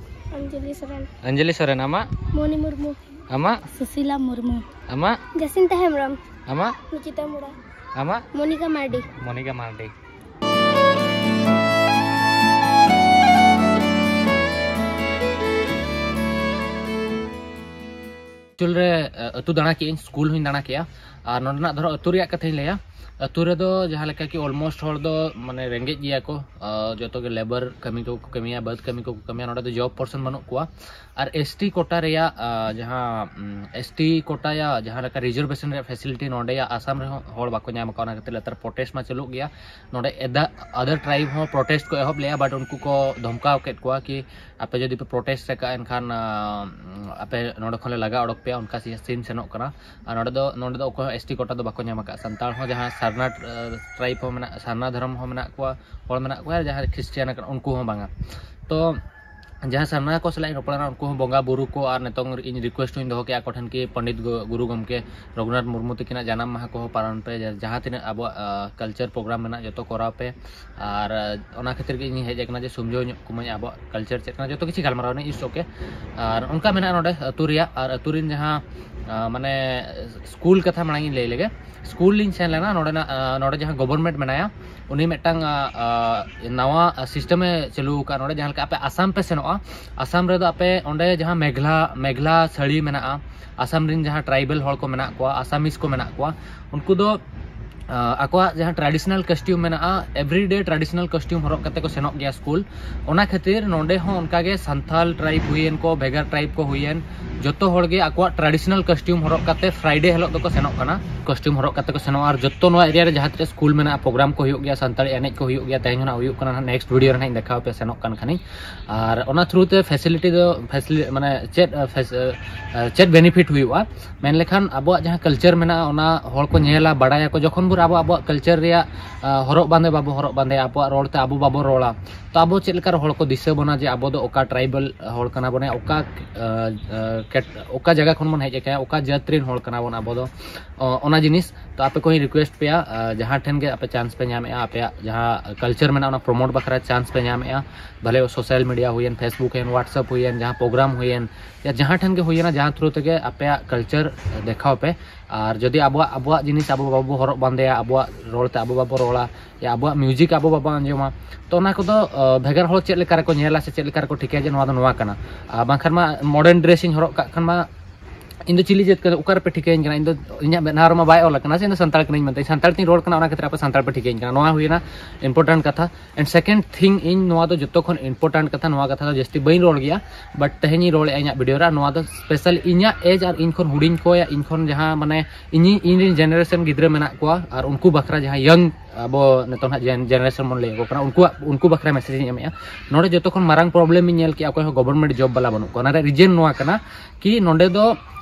ᱚᱧᱡᱚᱞᱤ᱾ ᱥᱚᱨᱮᱱ᱾ ᱚᱧᱡᱚᱞᱤ ᱥᱚᱨᱮᱱ᱾ ᱟᱢᱟᱜ? ᱢᱚᱱᱤ ᱢᱩᱨᱢᱩ᱾ ᱟᱢᱟᱜ? ᱥᱩᱥᱤᱞᱟ ᱢᱩᱨᱢᱩ᱾ ᱟᱢᱟᱜ? ᱡᱟᱥᱤᱱᱛᱟ ᱦᱮᱢᱵᱨᱚᱢ᱾ ᱟᱢᱟᱜ? ᱱᱤᱠᱤᱛᱟ ᱢᱩᱨᱟ᱾ ᱟᱢᱟᱜ? ᱢᱚᱱᱤᱠᱟ ᱢᱟᱨᱰᱤ᱾ ᱢᱚᱱᱤᱠᱟ ᱢᱟᱨᱰᱤ᱾ ᱮᱠᱪᱩᱭᱮᱞ ᱨᱮ, ᱟ, ᱟᱹᱛᱩ ᱫᱟᱬᱟ ᱠᱮᱜᱼᱟᱹᱧ, ᱥᱠᱩᱞ ᱦᱚᱸᱧ ᱫᱟᱬᱟ ᱠᱮᱜᱼᱟ᱾ ᱟᱨ ᱱᱚᱸᱰᱮᱱᱟᱜ ᱫᱷᱚᱨᱚ ᱟᱹᱛᱩ ᱨᱮᱭᱟᱜ ᱠᱟᱛᱷᱟᱧ ᱞᱟᱹᱭᱟ᱾ ᱟᱹᱛᱩ ᱨᱮᱫᱚ ᱡᱟᱦᱟᱸ ᱞᱮᱠᱟ ᱠᱤ almost ᱦᱚᱲ ᱫᱚ ᱢᱟᱱᱮ ᱨᱮᱸᱜᱮᱡ ᱜᱮᱭᱟ ᱠᱚ, ᱟ, ᱡᱚᱛᱚ ᱜᱮ ᱞᱮᱵᱟᱨ ᱠᱟᱹᱢᱤ ᱠᱚ ᱠᱚ ᱠᱟᱹᱢᱤᱭᱟ, ᱵᱟᱹᱫᱽ ᱠᱟᱹᱢᱤ ᱠᱚ ᱠᱚ ᱠᱟᱹᱢᱤᱭᱟ᱾ ᱱᱚᱸᱰᱮ ᱫᱚ ᱡᱚᱵ ᱯᱟᱨᱥᱚᱱ ᱵᱟᱹᱱᱩᱜ ᱠᱚᱣᱟ᱾ ᱟᱨ ᱮᱥ ᱴᱤ ᱠᱳᱴᱟ ᱨᱮᱭᱟᱜ, ᱟ, ᱡᱟᱦᱟᱸ, ᱩᱢ, ᱮᱥ ᱴᱤ ᱠᱳᱴᱟ ᱭᱟ ᱡᱟᱦᱟᱸ ᱞᱮᱠᱟ ᱨᱤᱡᱟᱨᱵᱷᱮᱥᱚᱱ ᱨᱮᱭᱟᱜ ᱯᱷᱮᱥᱤᱞᱤᱴᱤ ᱱᱚᱸᱰᱮᱭᱟᱜ ᱟᱥᱟᱢ ᱨᱮᱦᱚᱸ ᱦᱚᱲ ᱵᱟᱠᱚ ᱧᱟᱢ ᱟᱠᱟᱫᱟ᱾ ᱚᱱᱟ ᱠᱷᱟᱹᱛᱤᱨ ᱞᱟᱛᱟᱨ ᱯᱨᱚᱴᱮᱥᱴ ᱢᱟ ᱪᱟᱹᱞᱩᱜ ᱜᱮᱭᱟ᱾ ᱱᱚᱸᱰᱮ ᱮᱫᱟ ᱟᱫᱟᱨ ᱴᱨᱟᱭᱤᱵᱽ ᱦᱚᱸ ᱯᱨᱚᱴᱮᱥᱴ ᱠᱚ ᱮᱦᱚᱵ ᱞᱮᱜᱼᱟ, but ᱩᱱᱠᱩ ᱠᱚ ᱫᱷᱚᱢᱠᱟᱣ ᱠᱮᱫ ᱠᱚᱣᱟ ᱠᱤ ᱟᱯᱮ ᱡᱩᱫᱤ ᱯᱮ ᱯᱨᱚᱴᱮᱥᱴ ᱨᱟᱠᱟᱵᱼᱟ, ᱮᱱᱠᱷᱟᱱ, ᱟ, ᱟᱯᱮ ᱱᱚᱸᱰᱮ ᱠᱷᱚᱱ ᱞᱮ ᱞᱟᱜᱟ ᱚᱰᱚᱠ ᱯᱮᱭᱟ, ᱚᱱᱠᱟ ᱥᱤ-, ᱥᱤᱱ ᱥᱮᱱᱚᱜ ᱠᱟᱱᱟ᱾ ᱟᱨ ᱱᱚᱸᱰᱮ ᱫᱚ, ᱱᱚᱸᱰᱮ ᱫᱚ ᱚᱠᱚᱭ ᱦᱚᱸ ᱮᱥ ᱴᱤ ᱠᱳᱴᱟ ᱫᱚ ᱵᱟᱠᱚ ᱧᱟᱢ ᱟᱠᱟᱫᱼᱟ᱾ ᱥᱟᱱᱛᱟᱲ ᱦᱚᱸ, ᱡᱟᱦᱟᱸ ᱥᱟᱨᱱᱟ, ᱟ, ᱴᱨᱟᱭᱤᱵᱽ ᱦᱚᱸ ᱢᱮᱱᱟᱜ, ᱥᱟᱨᱱᱟ ᱫᱷᱚᱨᱚᱢ ᱦᱚᱸ ᱢᱮᱱᱟᱜ ᱠᱚᱣᱟ, ᱦᱚᱲ ᱢᱮᱱᱟᱜ ᱠᱚᱣᱟ, ᱟᱨ ᱡᱟᱦᱟᱸᱭ ᱠᱷᱨᱤᱥᱴᱤᱭᱟᱱ ᱟᱠᱟᱱᱟ, ᱩᱱᱠᱩ ᱦᱚᱸ ᱵᱟᱝᱟ᱾ ᱛᱚ ᱡᱟᱦᱟᱸ ᱥᱟᱨᱱᱟ ᱠᱚ ᱥᱟᱞᱟᱜ ᱤᱧ ᱨᱚᱯᱚᱲ ᱞᱮᱱᱟ, ᱩᱱᱠᱩ ᱦᱚᱸ ᱵᱚᱸᱜᱟ ᱵᱩᱨᱩ ᱠᱚ, ᱟᱨ ᱱᱤᱛᱚᱝ ᱤᱧ ᱨᱤᱠᱩᱭᱮᱥᱴ ᱦᱚᱸᱧ ᱫᱚᱦᱚ ᱠᱮᱜᱼᱟ ᱟᱠᱚ ᱴᱷᱮᱱ ᱠᱤ ᱯᱚᱱᱰᱤᱛ ᱜᱩ-, ᱜᱩᱨᱩ ᱜᱚᱢᱠᱮ ᱨᱚᱜᱷᱩᱱᱟᱛᱷ ᱢᱩᱨᱢᱩ ᱛᱟᱹᱠᱤᱱᱟᱜ ᱡᱟᱱᱟᱢ ᱢᱟᱦᱟ ᱠᱚᱦᱚᱸ ᱯᱟᱞᱚᱱ ᱯᱮ, ᱡᱟ-, ᱡᱟᱦᱟᱸ ᱛᱤᱱᱟᱹᱜ ᱟᱵᱚᱣᱟᱜ, ᱟ, ᱠᱟᱞᱪᱟᱨ ᱯᱨᱳᱜᱨᱟᱢ ᱢᱮᱱᱟᱜ, ᱡᱚᱛᱚ ᱠᱚᱨᱟᱣ ᱯᱮ᱾ ᱟᱨ, ᱟ, ᱚᱱᱟ ᱠᱷᱟᱹᱛᱤᱨ ᱜᱮ ᱤᱧ ᱦᱮᱡ ᱟᱠᱟᱱᱟ ᱡᱮ ᱥᱚᱢᱡᱷᱟᱹᱣ ᱧᱚᱜ ᱠᱚᱢᱟᱹᱧ ᱟᱵᱚᱣᱟᱜ ᱠᱟᱞᱪᱟᱨ ᱪᱮᱫ ᱠᱟᱱᱟ, ᱡᱚᱛᱚ ᱠᱤᱪᱷᱩ ᱜᱟᱞᱢᱟᱨᱟᱣ ᱱᱟ, it's okay᱾ ᱟᱨ ᱚᱱᱠᱟ ᱢᱮᱱᱟᱜᱼᱟ ᱱᱚᱰᱮ ᱟᱹᱛᱩ ᱨᱮᱭᱟᱜ, ᱟᱨ ᱟᱹᱛᱩ ᱨᱮᱱ ᱡᱟᱦᱟᱸ, ᱟ, ᱢᱟᱱᱮ ᱥᱠᱩᱞ ᱠᱟᱛᱷᱟ ᱢᱟᱲᱟᱝ ᱤᱧ ᱞᱟᱹᱭ ᱞᱮᱜᱮ᱾ ᱥᱠᱩᱞ ᱞᱤᱧ ᱥᱮᱱ ᱞᱮᱱᱟ, ᱱᱚᱰᱮᱱᱟᱜ, ᱟ, ᱱᱚᱰᱮ ᱡᱟᱦᱟᱸ ᱜᱚᱵᱷᱚᱨᱱᱢᱮᱱᱴ ᱢᱮᱱᱟᱭᱟ, ᱩᱱᱤ ᱢᱤᱫᱴᱟᱝ, ᱟ, ᱟ, ᱱᱟᱣᱟ ᱥᱤᱥᱴᱮᱢᱮ ᱪᱟᱹᱞᱩ ᱟᱠᱟᱫᱼᱟ᱾ ᱱᱚᱰᱮ ᱡᱟᱦᱟᱸ ᱞᱮᱠᱟ ᱟᱯᱮ ᱟᱥᱟᱢ ᱯᱮ ᱥᱮᱱᱚᱜᱼᱟ, ᱟᱥᱟᱢ ᱨᱮᱫᱚ ᱟᱯᱮ ᱚᱸᱰᱮ ᱡᱟᱦᱟᱸ ᱢᱮᱜᱷᱞᱟ, ᱢᱮᱜᱷᱞᱟ ᱥᱟᱹᱲᱤ ᱢᱮᱱᱟᱜᱼᱟ, ᱟᱥᱟᱢ ᱨᱮᱱ ᱡᱟᱦᱟᱸ ᱴᱨᱟᱭᱵᱮᱞ ᱦᱚᱲ ᱠᱚ ᱢᱮᱱᱟᱜ ᱠᱚᱣᱟ, ᱟᱥᱟᱢᱤᱡ ᱠᱚ ᱢᱮᱱᱟᱜ ᱠᱚᱣᱟ, ᱩᱱᱠᱩ ᱫᱚ, ᱟ, ᱟᱠᱚᱣᱟᱜ ᱡᱟᱦᱟᱸ ᱴᱨᱟᱰᱤᱥᱚᱱᱟᱞ ᱠᱚᱥᱴᱤᱭᱩᱢ ᱢᱮᱱᱟᱜᱼᱟ, ᱮᱵᱨᱤᱰᱮ ᱴᱨᱟᱰᱤᱥᱚᱱᱟᱞ ᱠᱚᱥᱴᱤᱭᱩᱢ ᱦᱚᱨᱚᱜ ᱠᱟᱛᱮ ᱠᱚ ᱥᱮᱱᱚᱜ ᱜᱮᱭᱟ ᱥᱠᱩᱞ᱾ ᱚᱱᱟ ᱠᱷᱟᱹᱛᱤᱨ ᱱᱚᱰᱮ ᱦᱚᱸ ᱚᱱᱠᱟ ᱜᱮ ᱥᱟᱱᱛᱟᱞ ᱴᱨᱟᱭᱤᱵᱽ ᱦᱩᱭᱮᱱ ᱠᱚ, ᱵᱷᱮᱜᱟᱨ ᱴᱨᱟᱭᱤᱵᱽ ᱠᱚ ᱦᱩᱭᱮᱱ, ᱡᱚᱛᱚ ᱦᱚᱲ ᱜᱮ ᱟᱠᱚᱣᱟᱜ ᱴᱨᱟᱰᱤᱥᱚᱱᱟᱞ ᱠᱚᱥᱴᱤᱭᱩᱢ ᱦᱚᱨᱚᱜ ᱠᱟᱛᱮ ᱯᱷᱨᱟᱭᱰᱮ ᱦᱤᱞᱳᱜ ᱫᱚᱠᱚ ᱥᱮᱱᱚᱜ ᱠᱟᱱᱟ, ᱠᱚᱥᱴᱤᱭᱩᱢ ᱦᱚᱨᱚᱜ ᱠᱟᱛᱮ ᱠᱚ ᱥᱮᱱᱚᱜᱼᱟ᱾ ᱟᱨ ᱡᱚᱛᱚ ᱱᱚᱣᱟ ᱮᱨᱤᱭᱟ ᱨᱮ ᱡᱟᱦᱟᱸ ᱛᱤᱱᱟᱹᱜ ᱥᱠᱩᱞ ᱢᱮᱱᱟᱜᱼᱟ, ᱯᱨᱳᱜᱨᱟᱢ ᱠᱚ ᱦᱩᱭᱩᱜ ᱜᱮᱭᱟ, ᱥᱟᱱᱛᱟᱲᱤ ᱮᱱᱮᱡ ᱠᱚ ᱦᱩᱭᱩᱜ ᱜᱮᱭᱟ, ᱛᱟᱦᱮᱸᱧ ᱦᱚᱸ ᱱᱟᱜ ᱦᱩᱭᱩᱜ ᱠᱟᱱᱟ, ᱱᱮᱠᱥᱴ ᱵᱷᱤᱰᱤᱭᱳ ᱨᱮ ᱱᱟᱜ ᱤᱧ ᱫᱮᱠᱷᱟᱣ ᱟᱯᱮᱭᱟ ᱥᱮᱱᱚᱜ ᱠᱟᱱ ᱠᱷᱟᱱᱤᱧ᱾ ᱟᱨ ᱚᱱᱟ ᱛᱷᱨᱩ ᱛᱮ ᱯᱷᱮᱥᱤᱞᱤ-, ᱢᱟᱱᱮ ᱪᱮᱫ, ᱟ, ᱯᱷᱮᱥ-, ᱟ, ᱪᱮᱫ ᱵᱮᱱᱤᱯᱷᱤᱴ ᱦᱩᱭᱩᱜᱼᱟ ᱢᱮᱱ ᱞᱮᱠᱷᱟᱱ ᱟᱵᱚᱣᱟᱜ ᱡᱟᱦᱟᱸ ᱠᱟᱞᱪᱟᱨ ᱢᱮᱱᱟᱜᱼᱟ, ᱚᱱᱟ ᱦᱚᱲ ᱠᱚ ᱧᱮᱞᱟ, ᱵᱟᱲᱟᱭᱟᱠᱚ᱾ ᱡᱚᱠᱷᱚᱱ ᱵᱚᱱ ᱟᱵᱚ ᱟᱵᱚᱣᱟᱜ ᱠᱟᱞᱪᱟᱨ ᱨᱮᱭᱟᱜ ᱦᱚᱨᱚᱜ ᱵᱟᱸᱫᱮ ᱵᱟᱵᱚ ᱦᱚᱨᱚᱜ ᱵᱟᱸᱫᱮᱭᱟ, ᱟᱵᱚᱣᱟᱜ ᱨᱚᱲ ᱛᱮ ᱟᱵᱚ ᱵᱟᱵᱚ ᱨᱚᱲᱟ, ᱛᱚ ᱟᱵᱚ ᱪᱮᱫ ᱞᱮᱠᱟ ᱨᱮ ᱦᱚᱲ ᱠᱚ ᱫᱤᱥᱟᱹ ᱵᱚᱱᱟ ᱡᱮ ᱟᱵᱚ ᱫᱚ ᱚᱠᱟ ᱴᱨᱟᱭᱵᱟᱞ ᱦᱚᱲ ᱠᱟᱱᱟ ᱵᱚᱱ, ᱚᱠᱟ ᱚᱠᱟ ᱡᱟᱭᱜᱟ ᱠᱷᱚᱱ ᱵᱚᱱ ᱦᱮᱡ ᱟᱠᱟᱱᱟ, ᱚᱠᱟ ᱡᱟᱹᱛ ᱨᱮᱱ ᱦᱚᱲ ᱠᱟᱱᱟ ᱵᱚᱱ ᱟᱵᱚ ᱫᱚ᱾ ᱚᱱᱟ ᱡᱤᱱᱤᱥ ᱛᱚ ᱟᱯᱮ ᱠᱚᱧ ᱨᱤᱠᱩᱭᱮᱥᱴ ᱯᱮᱭᱟ, ᱡᱟᱦᱟᱸ ᱴᱷᱮᱱ ᱜᱮ ᱟᱯᱮ ᱪᱟᱱᱥ ᱯᱮ ᱧᱟᱢᱮᱜᱼᱟ, ᱟᱯᱮᱭᱟᱜ ᱡᱟᱦᱟᱸ ᱠᱟᱞᱪᱟᱨ ᱢᱮᱱᱟᱜᱼᱟ ᱚᱱᱟ ᱯᱨᱚᱢᱳᱴ ᱵᱟᱠᱷᱨᱟ ᱪᱟᱱᱥ ᱯᱮ ᱧᱟᱢᱮᱜᱼᱟ, ᱵᱷᱟᱞᱮ ᱥᱳᱥᱟᱞ ᱢᱤᱰᱤᱭᱟ ᱦᱩᱭᱮᱱ, ᱯᱷᱮᱥᱵᱩᱠ ᱦᱩᱭᱮᱱ, ᱦᱳᱣᱟᱴᱥᱮᱯ ᱦᱩᱭᱮᱱ, ᱡᱟᱦᱟᱸ ᱯᱨᱳᱜᱨᱟᱢ ᱦᱩᱭᱮᱱ, ᱡᱟᱦᱟᱸ ᱴᱷᱮᱱ ᱜᱮ ᱦᱩᱭᱮᱱᱟ, ᱡᱟᱦᱟᱸ ᱛᱷᱨᱩ ᱛᱮᱜᱮ ᱟᱯᱮᱭᱟᱜ ᱠᱟᱞᱪᱟᱨ ᱫᱮᱠᱷᱟᱣ ᱯᱮ᱾ ᱟᱨ ᱡᱩᱫᱤ ᱟᱵᱚᱣᱟᱜ ᱟᱵᱚᱣᱟᱜ ᱡᱤᱱᱤᱥ ᱟᱵᱚ ᱵᱟᱵᱚ ᱦᱚᱨᱚᱜ ᱵᱟᱸᱫᱮᱭᱟ, ᱟᱵᱚᱣᱟᱜ ᱨᱚᱲ ᱛᱮ ᱟᱵᱚ ᱵᱟᱵᱚ ᱨᱚᱲᱟ, ᱟᱵᱚᱣᱟᱜ ᱢᱤᱭᱩᱡᱤᱠ ᱟᱵᱚ ᱵᱟᱵᱚ ᱟᱸᱡᱚᱢᱟ, ᱛᱚ ᱚᱱᱟ ᱠᱚᱫᱚ ᱵᱷᱮᱜᱟᱨ ᱦᱚᱲ ᱪᱮᱫ ᱞᱮᱠᱟ ᱨᱮᱠᱚ ᱧᱮᱞᱟ ᱥᱮ ᱪᱮᱫ ᱞᱮᱠᱟ ᱨᱮᱠᱚ ᱴᱷᱤᱠᱟᱹᱭᱟ ᱡᱮ ᱱᱚᱣᱟ ᱫᱚ ᱱᱚᱣᱟ ᱠᱟᱱᱟ? ᱵᱟᱝᱠᱷᱟᱱ ᱢᱟ ᱢᱚᱰᱟᱨᱱ ᱰᱨᱮᱥ ᱤᱧ ᱦᱚᱨᱚᱜ ᱠᱟᱜ ᱠᱷᱟᱱ ᱢᱟ ᱤᱧ ᱫᱚ ᱪᱤᱞᱤ ᱡᱟᱹᱛ ᱠᱟᱱᱟ, ᱚᱠᱟ ᱨᱮᱯᱮ ᱴᱷᱤᱠᱟᱹᱭᱟᱹᱧ ᱠᱟᱱᱟ? ᱤᱧ ᱫᱚ ᱤᱧᱟᱹᱜ ᱢᱮᱫᱦᱟ ᱨᱮᱢᱟ ᱵᱟᱭ ᱚᱞ ᱟᱠᱟᱱᱟ ᱥᱮ ᱤᱧ ᱫᱚ ᱥᱟᱱᱛᱟᱲ ᱠᱟᱹᱱᱟᱹᱧ ᱢᱮᱱᱛᱮ᱾ ᱤᱧ ᱥᱟᱱᱛᱟᱲ ᱛᱤᱧ ᱨᱚᱲ ᱠᱟᱱᱟ, ᱚᱱᱟ ᱠᱷᱟᱹᱛᱤᱨ ᱟᱯᱮ ᱥᱟᱱᱛᱟᱲ ᱯᱮ ᱴᱷᱤᱠᱟᱹᱭᱟᱹᱧ ᱠᱟᱱᱟ᱾ ᱱᱚᱣᱟ ᱦᱩᱭᱮᱱᱟ ᱤᱢᱯᱚᱨᱴᱮᱱᱴ ᱠᱟᱛᱷᱟ᱾ And second thing, ᱤᱧ ᱱᱚᱣᱟ ᱫᱚ ᱡᱚᱛᱚ ᱠᱷᱚᱱ ᱤᱢᱯᱚᱨᱴᱮᱱᱴ ᱠᱟᱛᱷᱟ, ᱱᱚᱣᱟ ᱠᱟᱛᱷᱟ ᱫᱚ ᱡᱟᱹᱥᱛᱤ ᱵᱟᱹᱧ ᱨᱚᱲ ᱜᱮᱭᱟ, ᱵᱟᱴ ᱛᱮᱦᱮᱧ ᱤᱧ ᱨᱚᱲᱮᱫᱼᱟ ᱤᱧᱟᱹᱜ ᱵᱷᱤᱰᱤᱭᱳ ᱨᱮ᱾ ᱱᱚᱣᱟ ᱫᱚ ᱥᱯᱮᱥᱟᱞ ᱤᱧᱟᱹᱜ ᱮᱡᱽ ᱟᱨ ᱤᱧ ᱠᱷᱚᱱ ᱦᱩᱰᱤᱧ ᱠᱚ, ᱤᱧ ᱠᱷᱚᱱ ᱡᱟᱦᱟᱸ ᱢᱟᱱᱮ ᱤᱧ ᱤᱧ ᱨᱮᱱ ᱡᱮᱱᱟᱨᱮᱥᱚᱱ ᱜᱤᱫᱽᱨᱟᱹ ᱢᱮᱱᱟᱜ ᱠᱚᱣᱟ ᱟᱨ ᱩᱱᱠᱩ ᱵᱟᱠᱷᱨᱟ ᱡᱟᱦᱟᱸ ᱭᱚᱝ ᱟᱵᱚ ᱱᱤᱛᱚᱜ ᱦᱟᱸᱜ ᱡᱮᱱᱟᱨᱮᱥᱚᱱ ᱵᱚᱱ ᱞᱟᱹᱭ ᱟᱠᱚ ᱠᱟᱱᱟ, ᱩᱱᱠᱩᱣᱟᱜ ᱩᱱᱠᱩ ᱵᱟᱠᱷᱨᱟ ᱢᱮᱥᱮᱡᱽ ᱤᱧ ᱮᱢᱮᱫᱼᱟ᱾ ᱱᱚᱰᱮ ᱡᱚᱛᱚ ᱠᱷᱚᱱ ᱢᱟᱨᱟᱝ ᱯᱨᱚᱵᱞᱮᱢ ᱤᱧ ᱧᱮᱞ ᱠᱮᱜᱼᱟ, ᱚᱠᱚᱭ ᱦᱚᱸ ᱜᱚᱵᱷᱚᱨᱱᱢᱮᱱᱴ ᱡᱚᱵ ᱵᱟᱞᱟ ᱵᱟᱹᱱᱩᱜ ᱠᱚᱣᱟ᱾ ᱚᱱᱟ ᱨᱮᱭᱟᱜ ᱨᱤᱡᱮᱱ ᱱᱚᱣᱟ ᱠᱟᱱᱟ ᱠᱤ ᱱᱚᱰᱮ ᱫᱚ